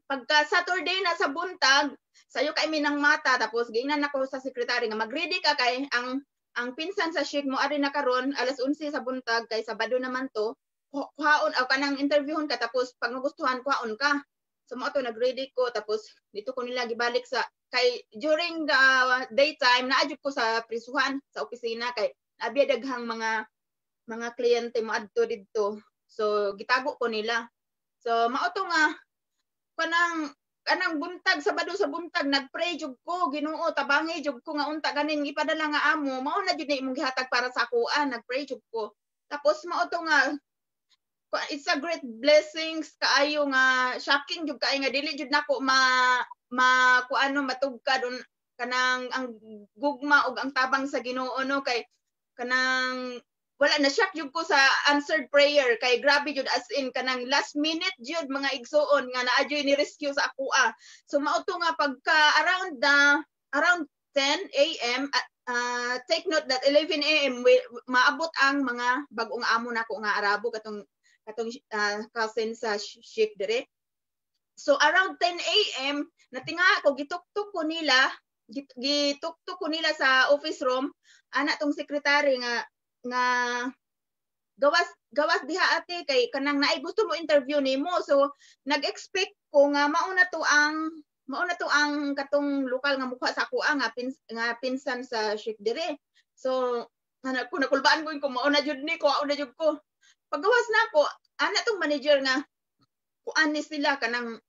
pagka Saturday na sa buntag, sayo kay mi ng mata. Tapos giingnan ako sa secretary nga magready ka kay ang pinsan sa sheikh mo ari na karon alas 11 sa buntag kay Sabado naman to, kuhaon o kanang interviewon ka, tapos pag magustuhan, kuhaon ka. So mao to nagready ko. Tapos dito ko nila gibalik sa kay during the daytime naa jud ko sa prisuhan, sa opisina, kay abi daghang mga kliyente mo adto didto. So gitago ko nila. So mao to nga kanang Kanang buntag, Sabado sa buntag, nagpray jud ko, "Ginoo, tabangi jud ko nga unta ganing ipadala nga amo mao na jud na imong gihatag para sa akoa." Nagpray jud ko. Tapos mao to nga it's a great blessings kaayo nga shocking jud kaayo nga dili jud nako ma ma kuano, matugkad kanang ang gugma ug ang tabang sa Ginoo, no, kay kanang wala na, shock jud ko sa answered prayer kay grabe jud, as in kanang last minute jud, mga igsuon, nga naa jud ni rescue sa akoa. So mao to nga pagka around 10 a.m., take note that 11 a.m. maabot ang mga bag-ong amo nako nga Arabo, katong cousin sa sheikh dire. So around 10 a.m. natinga ko, gituktok ko nila sa office room. Ana tong secretary nga "Gawas, gawas diha, ate, kay kanang naay gusto mo interview nimo." So nag-expect ko nga mao na to ang katong lokal nga mukha sa akoa nga pinsan sa sheikh dire. So ana ko, nakulbaan ko kung mao na jud ni ko, na jud ko. Pagawas na ako, ana tong manager nga kuan ni sila, kanang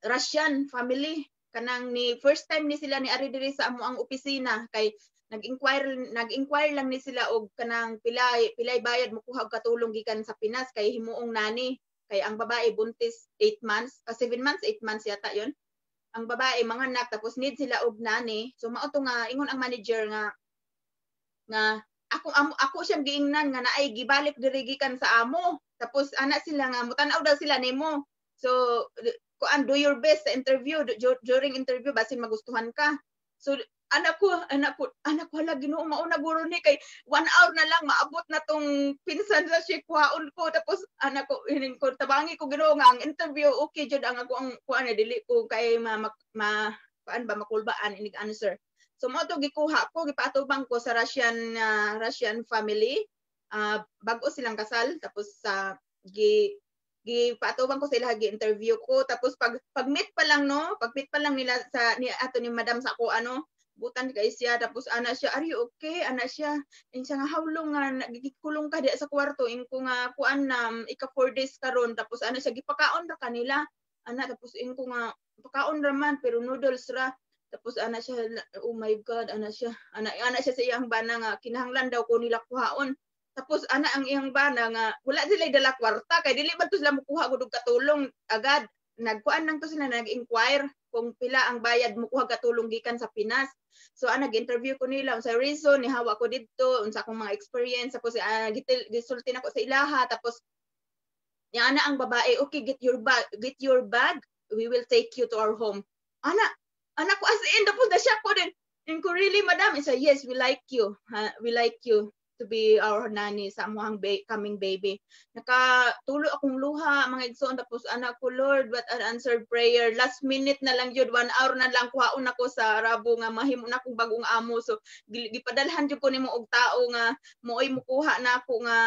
Russian family, kanang ni first time ni sila ni ari diri sa amo ang opisina kay nag-inquire lang ni sila og kanang pilay pilay bayad mo kuha og katulong gikan sa Pinas kay himuong nanny, kay ang babae buntis 8 months, 7 months, 8 months yata yon ang babae manganak, tapos need sila og nanny. So mao to nga ingon ang manager nga ako amo, ako siyang giingnan nga naay gibalik diri gikan sa amo. Tapos ana sila nga mutan-aw daw sila nimo, so kuan, do your best sa interview, during interview, basin magustuhan ka. So anak ko, anak ko, anak ko, "Hala, Ginoo, mauna guro ni kay 1 hour na lang maabot na tong pinsan sa sheikh, kuhaon ko." Tapos anak ko, hining ko, "Tabangi ko, Ginoo, nga ang interview okay jud ang ako ang kuan, dili ko kay ma kuan ba, makulbaan inig answer." So mao to gikuha ko, gipaatubang ko sa Russian family. Bag-o silang kasal, tapos sa gi gipaatubang ko sila, gi-interview ko. Tapos pag meet pa lang, no, pag meet pa lang nila sa ni ato ni madam sa ako, ano, butan kay siya. Tapos ana siya, "Are you okay?" ana siya. In siya nga, "How long nga nagikulong ka di sa kwarto?" Inko nga, "Kuan na, ika 4 days karon." Tapos ana siya, "Gipakaon ra kanila?" ana. Tapos inko nga, "Pakaon ra man, pero noodles ra." Tapos ana siya, "Oh my God," ana siya. Ana siya sa iyang bana nga kinahanglan daw ko nila kuhaon. Tapos ana ang iyang bana nga wala sila dala kwarta kay dili man to sila mukuha gud og katulong agad. Nagkuan lang to sila, nag-inquire kung pila ang bayad mo kuha katulong gikan sa Pinas. So ana, interview ko nila unsa reason ni hawa ko didto, unsa akong mga experience, tapos gisulti nako sa ilaha. Tapos niya ana ang babae, "Okay, get your bag, get your bag, we will take you to our home." Ana, ana ko, as in, tapos na siya ko din. Inko, "Really, madam?" Isa, "Yes, we like you. Ha, we like you to be our nanny sa amuhang coming baby." Nakatulo akong luha, mga igsoon. Tapos anak ko, "Lord, what an answered prayer." Last minute na lang yun, 1 hour na lang kuhaon ako sa Arabo nga mahimo na akong bagong amo. So gipadalhan jud ko nimo og tao nga mo'y mukuha na ako nga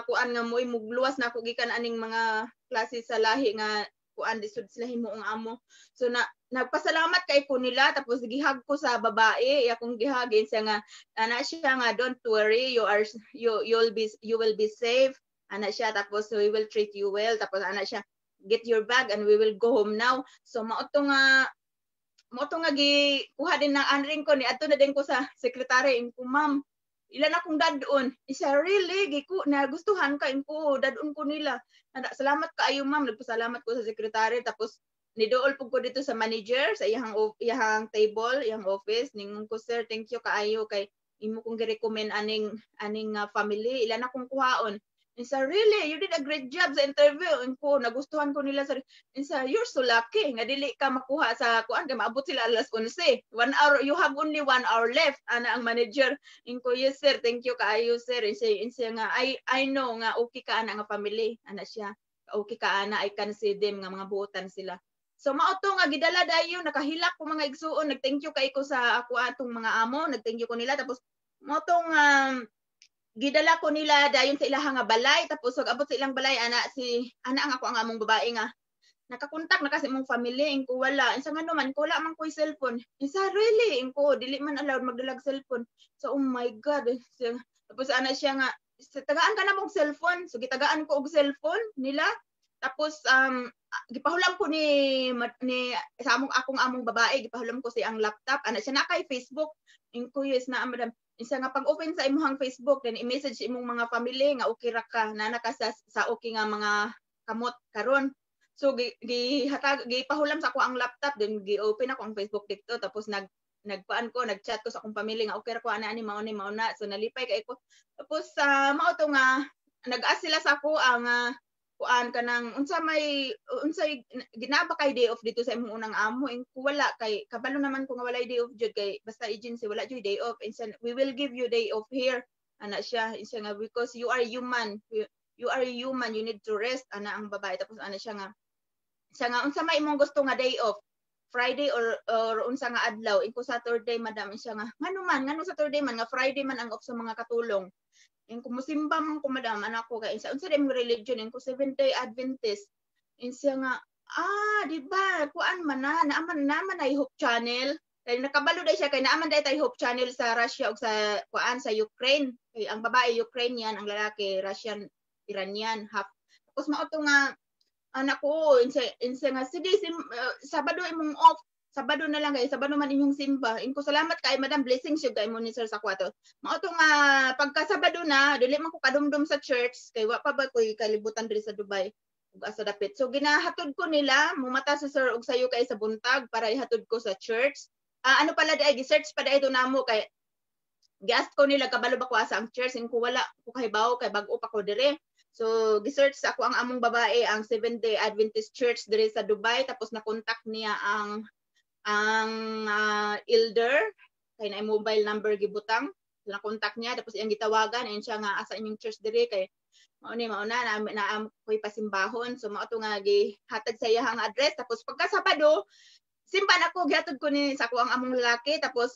kuan, nga mo'y mugluwas na ako gikan aning mga klase sa lahi nga kuan, lisod sila himuong amo. So na nagpasalamat kay ko nila, tapos gihag ko sa babae, iya kong gihagin siya nga ana siya nga, "Don't worry, you are you you'll be you will be safe," ana siya. Tapos, "We will treat you well." Tapos ana siya, "Get your bag and we will go home now." So mao to nga gi kuha din na anring ko ni adto na din ko sa sekretary ko, "Ma'am, ilan akong dadon." Isa, "Really, giku na gustuhan ka?" Inko, "Dadon ko nila. Salamat kaayo, ma'am." Nagpasalamat ko sa sekretary, tapos niduol pud ko dito sa manager sa iyang table, iyang office. Ningon ko, "Sir, thank you kaayo kay imo kong gi-recommend aning family. Ilan akong kuhaon." Insa, "Really, you did a great job sa interview." Inko, "Nagustuhan ko nila, sir." Insa, "You're so lucky nga dili ka makuha sa kuan kay maabot sila alas 11. 1 hour, you have only 1 hour left," ana ang manager. Inko, "Yes sir, thank you kaayo, sir." Insa nga, I know nga okay ka ana nga family." Ana siya. "Okay ka ana, I can see them nga mga buotan sila." So mao to nga gidala dayon, nakahilak ko, mga igsuon, nag-thank you kay ko sa ako atong mga amo, nag-thank you ko nila. Tapos mao tong gidala ko nila dayon sa ilaha nga balay. Tapos pag abot sa ilang balay, ana si ana ang ako ang among babae nga, "Nakakontak na kasi imong family?" Inko, "Wala." Insa, "Ngano man?" Ko, "Wala man ko'y cellphone." Insa, "Really?" Inko, "Dili man allowed magdalag cellphone." So, "Oh my God." So, tapos ana siya nga, "Tagaan ka na mong cellphone." So gitagaan ko og cellphone nila. Tapos gipahulam ko ni sa among akong among babae, gipahulam ko siyang laptop. Ana siya, na kay Facebook. Ingon ko, "Yes na, madam." Isa nga pag open sa imong Facebook, then i-message imong mga family nga okay ra ka, na ka sa okay nga mga kamot karon. So gihatag, gipahulam sa ako ang laptop, then gi-open ako ang Facebook dito, tapos nagkuan ko, nagchat ko sa akong pamilya nga okay ra ko ana ani, mao ni, mao na. So nalipay kay ko. Tapos sa mao to nga nag-ask sila sa ako ang kuan, kanang unsa may unsay ginaba kay day off dito sa imong unang amo. Ing wala, kay kabalo naman ko nga walay day off jud, kay basta agency wala jud day off. And "We will give you day off here," ana siya. Siya nga, "Because you are human, you are human, you need to rest," ana ang babae. Tapos ana siya nga, "Unsa may imong gusto nga day off, Friday or unsa nga adlaw?" Inko, "Saturday, madam." Siya nga, "Ngano man, ngano Saturday man nga Friday man ang off sa mga katulong?" Inko, "Musimba man ko, madam," anak ko. Kay unsa imong religion? Inko, "Seventh Day Adventist." Insiya nga, "Ah, di ba kuan man na naaman naman ay Hope Channel?" Kay nakabalo dai siya kay naaman dai tay Hope Channel sa Russia ug sa kuan, sa Ukraine. Kay ang babae Ukrainian, ang lalaki Russian, Iranian half. Tapos mao to nga anak ko, insa nga, "Sige, Sabado imong off, Sabado na lang kay Sabado man inyong simba." Inko, "Salamat kay, madam, blessings jud kay mo ni sir sa kwato." Mao to nga pagka Sabado na, dili man ko kadumdum sa church kay wa pa ba koy kalibutan diri sa Dubai ug asa dapit. So ginahatod ko nila, mumata sa sir og sayo kay sa buntag para ihatod ko sa church. Ano pala di ay gi-search pa dai namo kay gi-ask ko nila kabalo ba ko asa ang church. Inko, "Wala ko kahibaw kay bag-o pa ko dire." So gi-search sa ako ang among babae ang Seventh Day Adventist Church dire sa Dubai, tapos na-contact niya ang elder kay na mobile number gibutang. So, na-contact niya, tapos iyang gitawagan and siya nga, "Asa inyong church dire kay mao ni mao na na, na ko'y pasimbahon?" So mao to nga gihatag sa iyang address. Tapos pagka Sabado, simba na ko, gihatod ko ni sa ako ang among lalaki. Tapos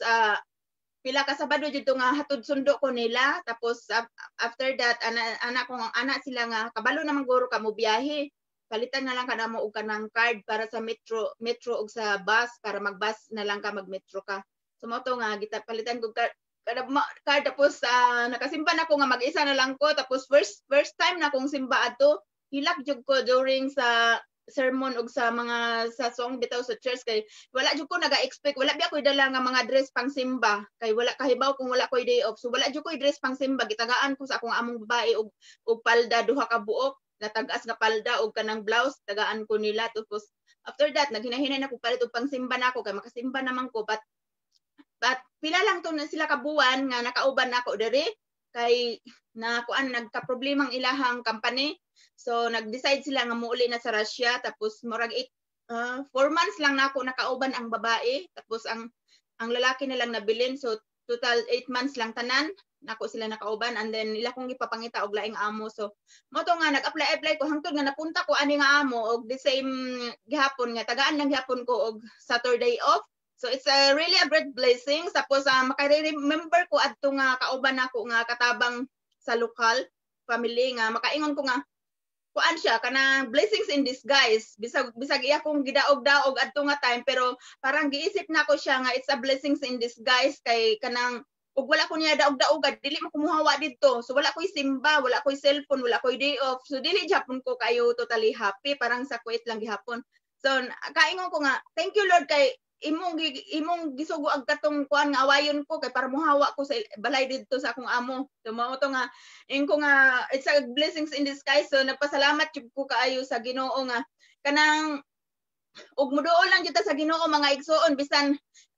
pila ka Sabado dito nga hatod sundo ko nila. Tapos after that, ana ana kong ana sila nga, "Kabalo naman guro ka mo biyahe, palitan na lang ka namo og kanang card para sa metro og sa bus, para mag-bus na lang ka, mag-metro ka." So mao to nga gita palitan ko card kada card. Tapos nakasimba na ko nga mag-isa na lang ko. Tapos first first time na kong simba adto, hilak jud ko during sa sermon og sa mga sa song bitaw sa church kay wala jud ko naga-expect. Wala biya ko dala nga mga dress pang simba kay wala kahibaw kung wala koy day off. So wala jud koy dress pang simba. Gitagaan ko sa akong among babae og palda, duha ka buok na tag-as nga palda og kanang blouse, tagaan ko nila. Tapos after that, naghinahinay na ko palit og pangsimba nako kay makasimba naman ko. But pila lang to na sila kabuan nga nakauban nako diri kay na kuan, nagka-problema ang ilahang company. So nag-decide sila nga muuli na sa Russia. Tapos murag 4 months lang nako nakauban ang babae, tapos ang lalaki na lang nabilin. So total 8 months lang tanan nako sila nakauban, and then ila kong gipapangita og laing amo. So mo to nga nag-apply apply ko hangtod nga napunta ko ani nga amo, og the same gihapon nga tagaan lang gihapon ko og Saturday off. So it's a really a great blessing. Tapos maka-remember ko adto nga kauban nako nga katabang sa local family nga makaingon ko nga kuan siya, kanang blessings in disguise. Bisag bisag iya kong gidaog-daog adto nga time, pero parang giisip nako siya nga it's a blessings in disguise kay kanang ug wala ko niya daog-daog, dili man ko muhawa didto. So wala ko'y simba, wala ko'y cellphone, wala ko'y day off. So dili gihapon ko kayo totally happy, parang sa Kuwait lang gihapon. So kaingon ko nga, "Thank you, Lord, kay imong gisugo ang katong kuan nga awayon ko kay para muhawa ko sa balay didto sa akong amo." So mao to nga ingon ko nga it's a blessings in disguise. So nagpasalamat jud ko kaayo sa Ginoo nga kanang ug muduol lang jud ta sa Ginoo, mga igsuon, bisan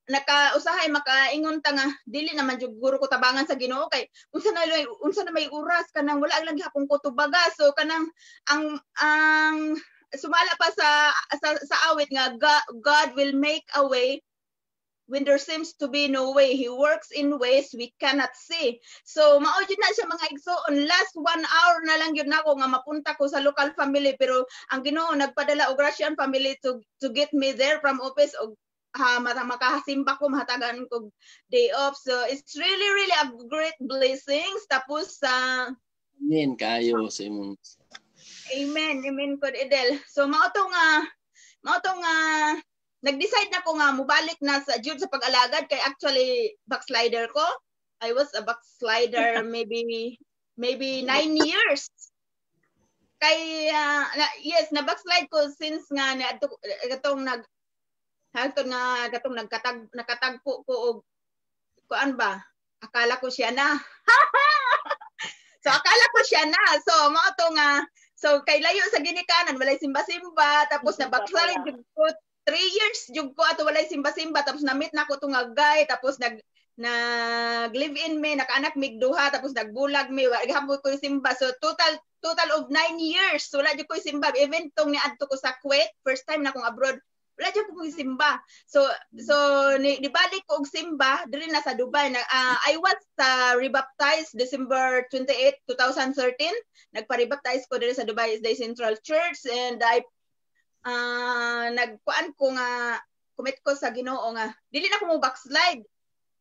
naka usahay makaingon ta nga dili naman jud guro ko tabangan sa Ginoo kay unsa na may oras, kanang wala lang gihapon ko tubaga. So kanang ang sumala pa sa awit nga God will make a way when there seems to be no way. He works in ways we cannot see. So mao jud na siya, mga igsoon. Last one hour na lang yun nako nga mapunta ko sa local family, pero ang Ginoo nagpadala og Russian family to get me there from office og ha, makasimba ko, mahatagan ko day off. So it's really really a great blessings. Tapos sa Amen kayo sa imong Amen, amen ko, Edel. So mao to nga nag-decide na ko nga mubalik na sa jud sa pag-alagad kay actually backslider ko. I was a backslider maybe 9 years. Kay yes, na backslide ko since nga katong nag hangtod nga katong nakatagpo ko og kuan ba? Akala ko siya na. So akala ko siya na. So mao to nga, so kay layo sa ginikanan, walay simba-simba, tapos na backslide jud ko 3 years jud ko ato walay simba-simba, tapos na-meet na ko tong guy, tapos nag live in me, nakaanak mig duha, tapos nagbulag mi, wa gihapon ko simba. So total of 9 years wala jud ko simba. Even tong niadto ko sa Kuwait, first time na akong abroad, wala jud ko simba. So nibalik ko og simba diri na sa Dubai. Na, I was rebaptized December 28, 2013. Nagpa-rebaptize ko diri sa Dubai Day Central Church, and I nagkuan ko nga commit ko sa Ginoo nga dili na ko mo backslide.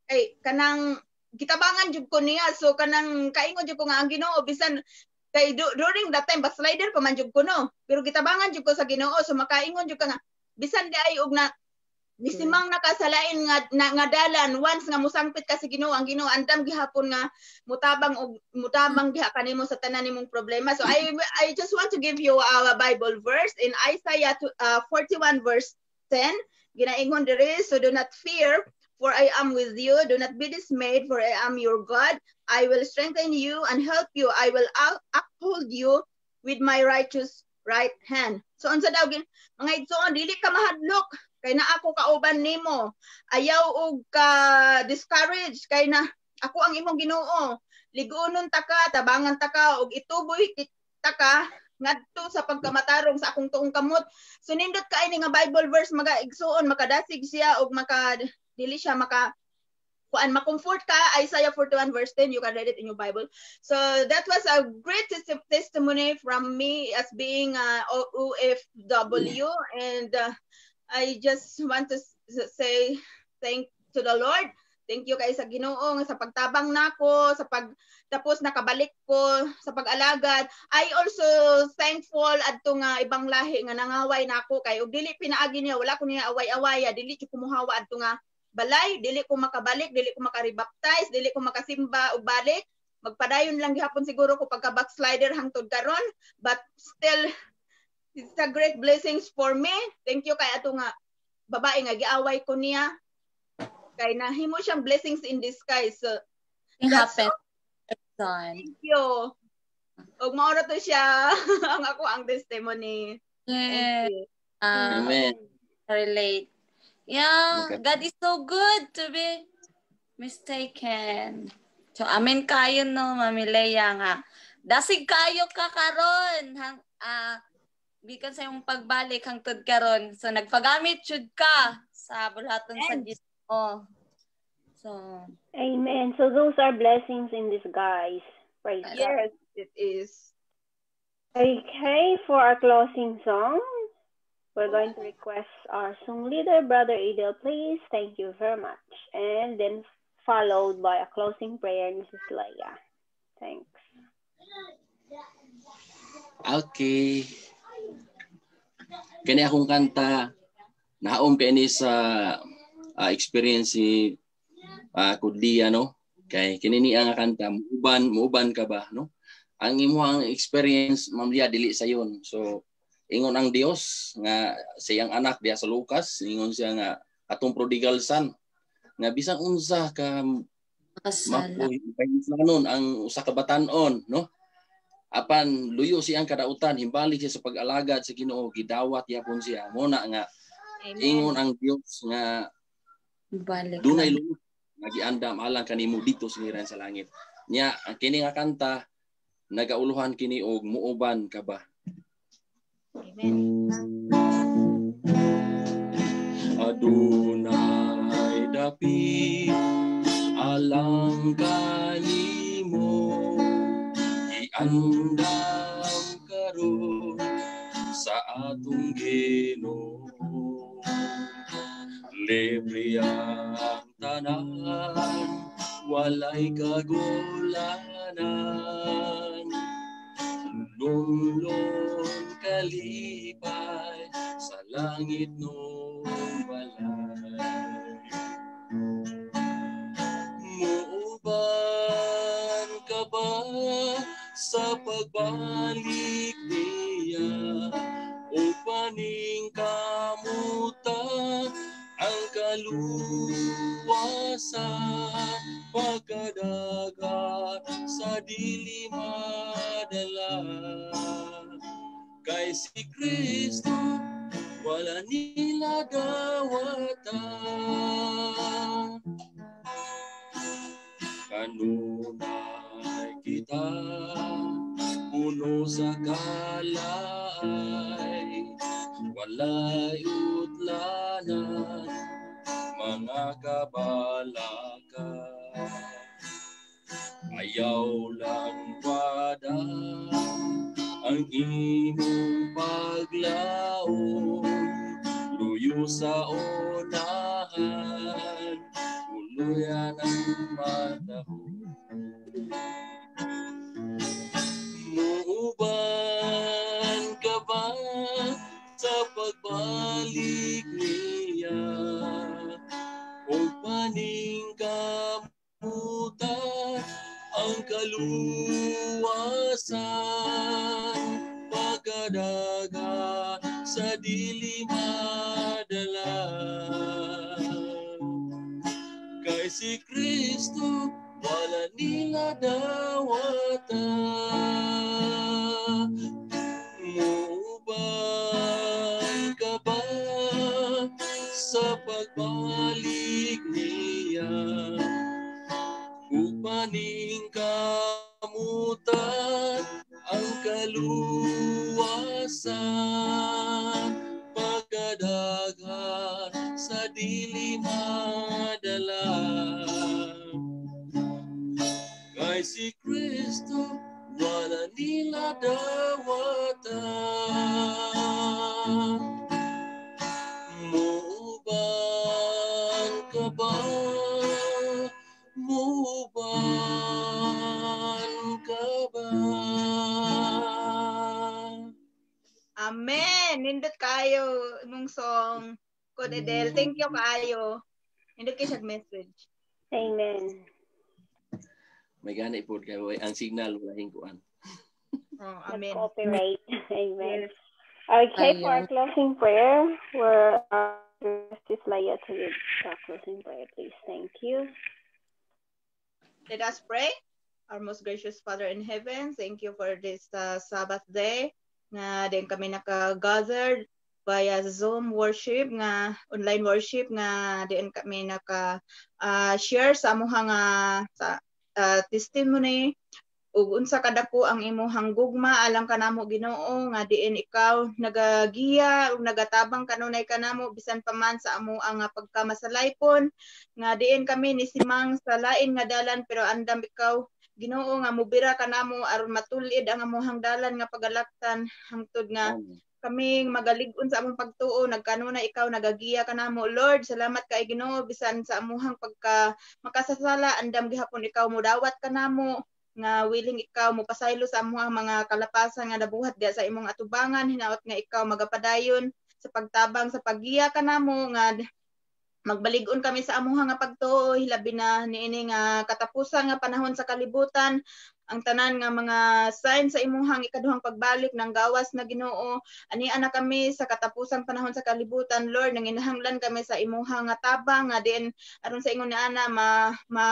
Ay kanang gitabangan jud ko niya. So kanang kaingon jud ko nga ang Ginoo bisan kay during that time backslider pa man jud ko no, pero gitabangan jud ko sa Ginoo. So makaingon jud ka nga bisan di ay og na nisimang nakasalain nga dalan, once nga musangpit ka sa Ginoo, ang Ginoo andam gihapon nga mutabang og mutabang diha kanimo sa tanan nimong problema. So I just want to give you our Bible verse in Isaiah 41 verse 10. Ginaingon diri, so do not fear, for I am with you. Do not be dismayed, for I am your God. I will strengthen you and help you. I will uphold you with my righteous right hand. So unsa daw mga igsoon, dili ka mahadlok kay na ako kauban nimo. Ayaw og ka discourage kay na ako ang imong Ginoo. Liguonon ta ka, tabangan ta ka og ituboy ta ka ngadto sa pagkamatarong sa akong tuong kamot. So nindot kay ni nga Bible verse mga igsoon, makadasig siya og maka dili siya maka kuan, ma-comfort ka. Isaiah 41 verse 10, you can read it in your Bible. So that was a great testimony from me as being OFW, and I just want to say thank to the Lord. Thank you kay sa Ginoo sa pagtabang nako, sa pag tapos nakabalik ko sa pag-alagad. I also thankful adto nga ibang lahi nga nangaway nako kay og dili pinaagi niya, wala ko niya away-awaya, dili jud kumuhawa adto nga balay, dili ko makabalik, dili ko maka-rebaptize, dili ko makasimba og balik. Magpadayon lang gihapon siguro ko pagka backslider hangtod karon, but still it's a great blessings for me. Thank you kay ato nga babae nga giaway ko niya. Kay nahimo siyang blessings in disguise. So it happened. Thank you. Og mao ra to siya ang ako ang testimony. Yeah. Thank you. Amen. Relate. Yeah, Okay. God is so good to be mistaken. So amen kayo no, Mami Lea nga. Dasig kayo ka karon hang gikan sa imong pagbalik hangtod karon. So nagpagamit jud ka sa bulhaton sa Ginoo. So amen. So those are blessings in disguise. Praise God. Yes, it is. Okay, for our closing song, we're going to request our song leader, Brother Edel, please. Thank you very much. And then followed by a closing prayer, Mrs. Leia. Thanks. Okay. Kani akong kanta, naom kay ni sa experience si Kudlia, no? Kay kini niya nga kanta, muuban ka ba, no? Ang imuhang experience, Ma'am Lia, dili sayon. So, ingon ang Dios nga siyang anak diha sa Lucas, ingon siya nga atong prodigal son nga bisan unsa ka mapuhi ang usa ka batan-on, no? Apan luyo siyang kadautan, himbalik siya sa pag-alagad sa Ginoo, gidawat yapon siya. Muna nga amen. Ingon ang Dios nga balik dunay luyo nga giandam alang kanimo dito sa ngiran sa langit. Nya ang kini nga kanta nagauluhan kini og muuban ka ba. Amen. Adunay dapit alang kanimo, iandam karon sa atong Ginoo. Libre ang tanan, walay kagulanan, lunlon kalipay sa langit nung balay. Muuban ka ba sa pagbalik ni kaluwasan, pagkadagan sa dili madala. Kay si Kristo wala nila dawatan. Kanunay kita puno sa kalay, walay utlanan, mga kabalaka. Ayaw lang wada ang imong paglaon, luyo sa unahan, tuluyan ang mataho. Muuban ka ba sa pagbalik niya? O paningkamutan ang kaluwasan, pagkadaga sa dili madala. Kay si Kristo wala nila dawatan. Muuban ka ba sa pagbalik niya? Upaning kamutan ang kaluwasan, pagkadagan sa dili madala. Kay si Kristo wala nila dawatan. Muuban ka ba? Muuban ka ba? Amen! Nindot kayo imong song. Kod Edel, thank you kaayo. Nindot kayo siyang message. Amen. May gani po kayo ang signal wala hingkuan. Oh, amen. Copyright. Amen. Yes. Okay, for our Ayun. closing prayer, we're Sis Leia to lead the closing prayer, please. Thank you. Let us pray. Our most gracious Father in heaven, thank you for this Sabbath day nga din kami naka-gathered via Zoom worship nga online worship nga din kami naka share sa amuha nga sa testimony ug unsa kadako ang imuhang gugma alang kanamo Ginoo nga diin ikaw nagagiya ug nagatabang kanunay kanamo bisan pa man sa amo ang pagkamasalaypon nga diin kami nisimang sa lain nga dalan pero andam ikaw Ginoo nga mubira kanamo aron matulid ang amuhang dalan nga pagalaktan hangtod nga kami magalig-on sa among pagtuo nagkanunay ikaw nagagiya kanamo Lord. Salamat kay Ginoo bisan sa amuhang pagka makasasala andam gihapon ikaw modawat kanamo nga willing ikaw mopasaylo sa amuhang mga kalapasan nga nabuhat diya sa imong atubangan. Hinaot nga ikaw magapadayon sa pagtabang sa paggiya kanamo nga magbalig-on kami sa amuhang nga pagtuo hilabi na niini nga katapusan nga panahon sa kalibutan. Ang tanan nga mga sign sa imuhang ikaduhang pagbalik ng gawas na Ginoo, ania na kami sa katapusang panahon sa kalibutan Lord. Nanginahanglan kami sa imuhang nga tabang nga diin aron sa ingon ni ana ma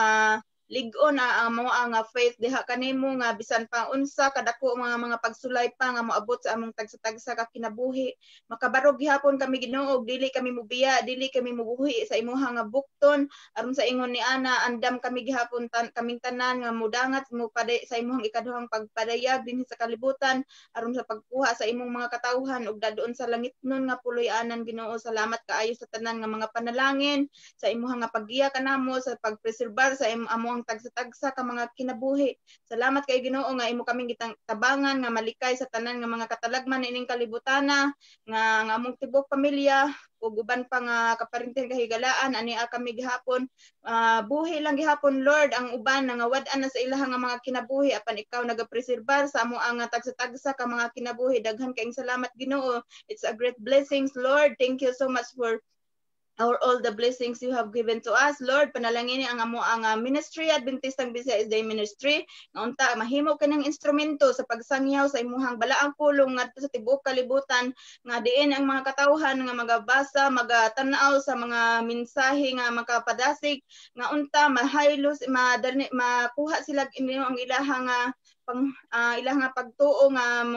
lig-on na ang amo nga faith diha kanimo nga bisan pa unsa kadako mga pagsulay pa nga moabot sa among tagsa-tagsa ka kinabuhi, makabarog gihapon kami Ginoo, dili kami mobiya, dili kami mobuhi sa imuha nga bukton aron sa ingon ni ana andam kami gihapon kaming tanan nga modangat mo sa imuhang ikaduhang pagpadayag dinhi sa kalibutan aron sa pagkuha sa imong mga katawhan ug dadoon sa langitnon nga puloy-anan Ginoo. Salamat kaayo sa tanan nga mga panalangin sa imuha nga paggiya kanamo sa pagpreserbar sa amo ang tagsa-tagsa ka mga kinabuhi. Salamat kay Ginoo nga imo kaming gitang tabangan nga malikay sa tanan nga mga katalagman ining kalibutana nga ang among tibok pamilya ug uban pa nga kaparinten kahigalaan ania kami gihapon buhi lang gihapon Lord ang uban nga wad-an na sa ilaha nga mga kinabuhi apan ikaw nagapreserbar sa amo ang tagsa-tagsa ka mga kinabuhi. Daghan kaayong salamat Ginoo. It's a great blessings Lord. Thank you so much for Our all the blessings you have given to us. Lord, panalangini ang amo ang ministry, Adventistang Bisaya SDA Ministry, nga unta mahimo kining instrumento sa pagsangyaw sa imuhang balaang pulong ngadto sa tibuok kalibutan, nga diin ang mga katawhan nga magabasa, magatan-aw sa mga mensahe nga makapadasig, nga unta mahaylos madani makuha sila inyo ang ilahang pang ilang nga pagtuo nga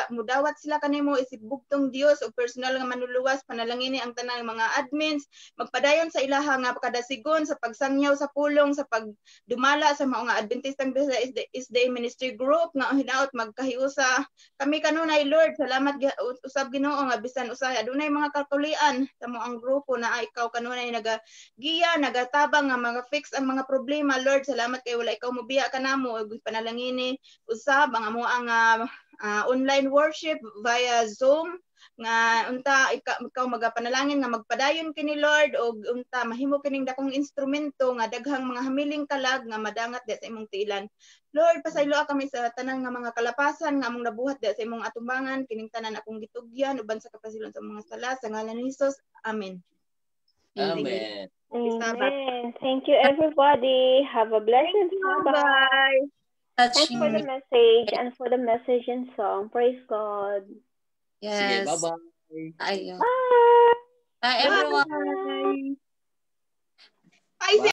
mudawat sila kanimo isip bugtong Dios o personal nga manluluwas. Panalangini ang tanang mga admins magpadayon sa ilaha nga kadasigon sa pagsangyaw sa pulong, sa pagdumala sa mao nga Adventistang Bisaya SDA Ministry Group, nga hinaot magkahiusa kami kanunay. Lord, salamat usab, Ginoo, nga bisan usahay adunay mga kakulian sa mo ang grupo na ikaw kanunay nagagiya, nagatabang nga mga fix ang mga problema. Lord, salamat kay wala ikaw mobiya kanamo. Ug panalangini usab ang amo ang online worship via Zoom, nga unta ikaw magapanalangin nga magpadayon kini, Lord, og unta mahimo kining dakong instrumento nga daghang mga hamiling kalag nga madangat di sa imong tiilan. Lord, pasayloa kami sa tanan nga mga kalapasan nga among nabuhat di sa imong atumbangan. Kining tanan akong gitugyan uban sa kapasilon sa mga sala sa ngalan ni Jesus. Amen. Amen. Amen. Thank you, everybody. Have a blessed Sabbath. Bye. Thanks for the message and for the message and song. Praise God. Yes. Sige, bye-bye. Ayun. Bye. Bye, everyone. Bye. Bye.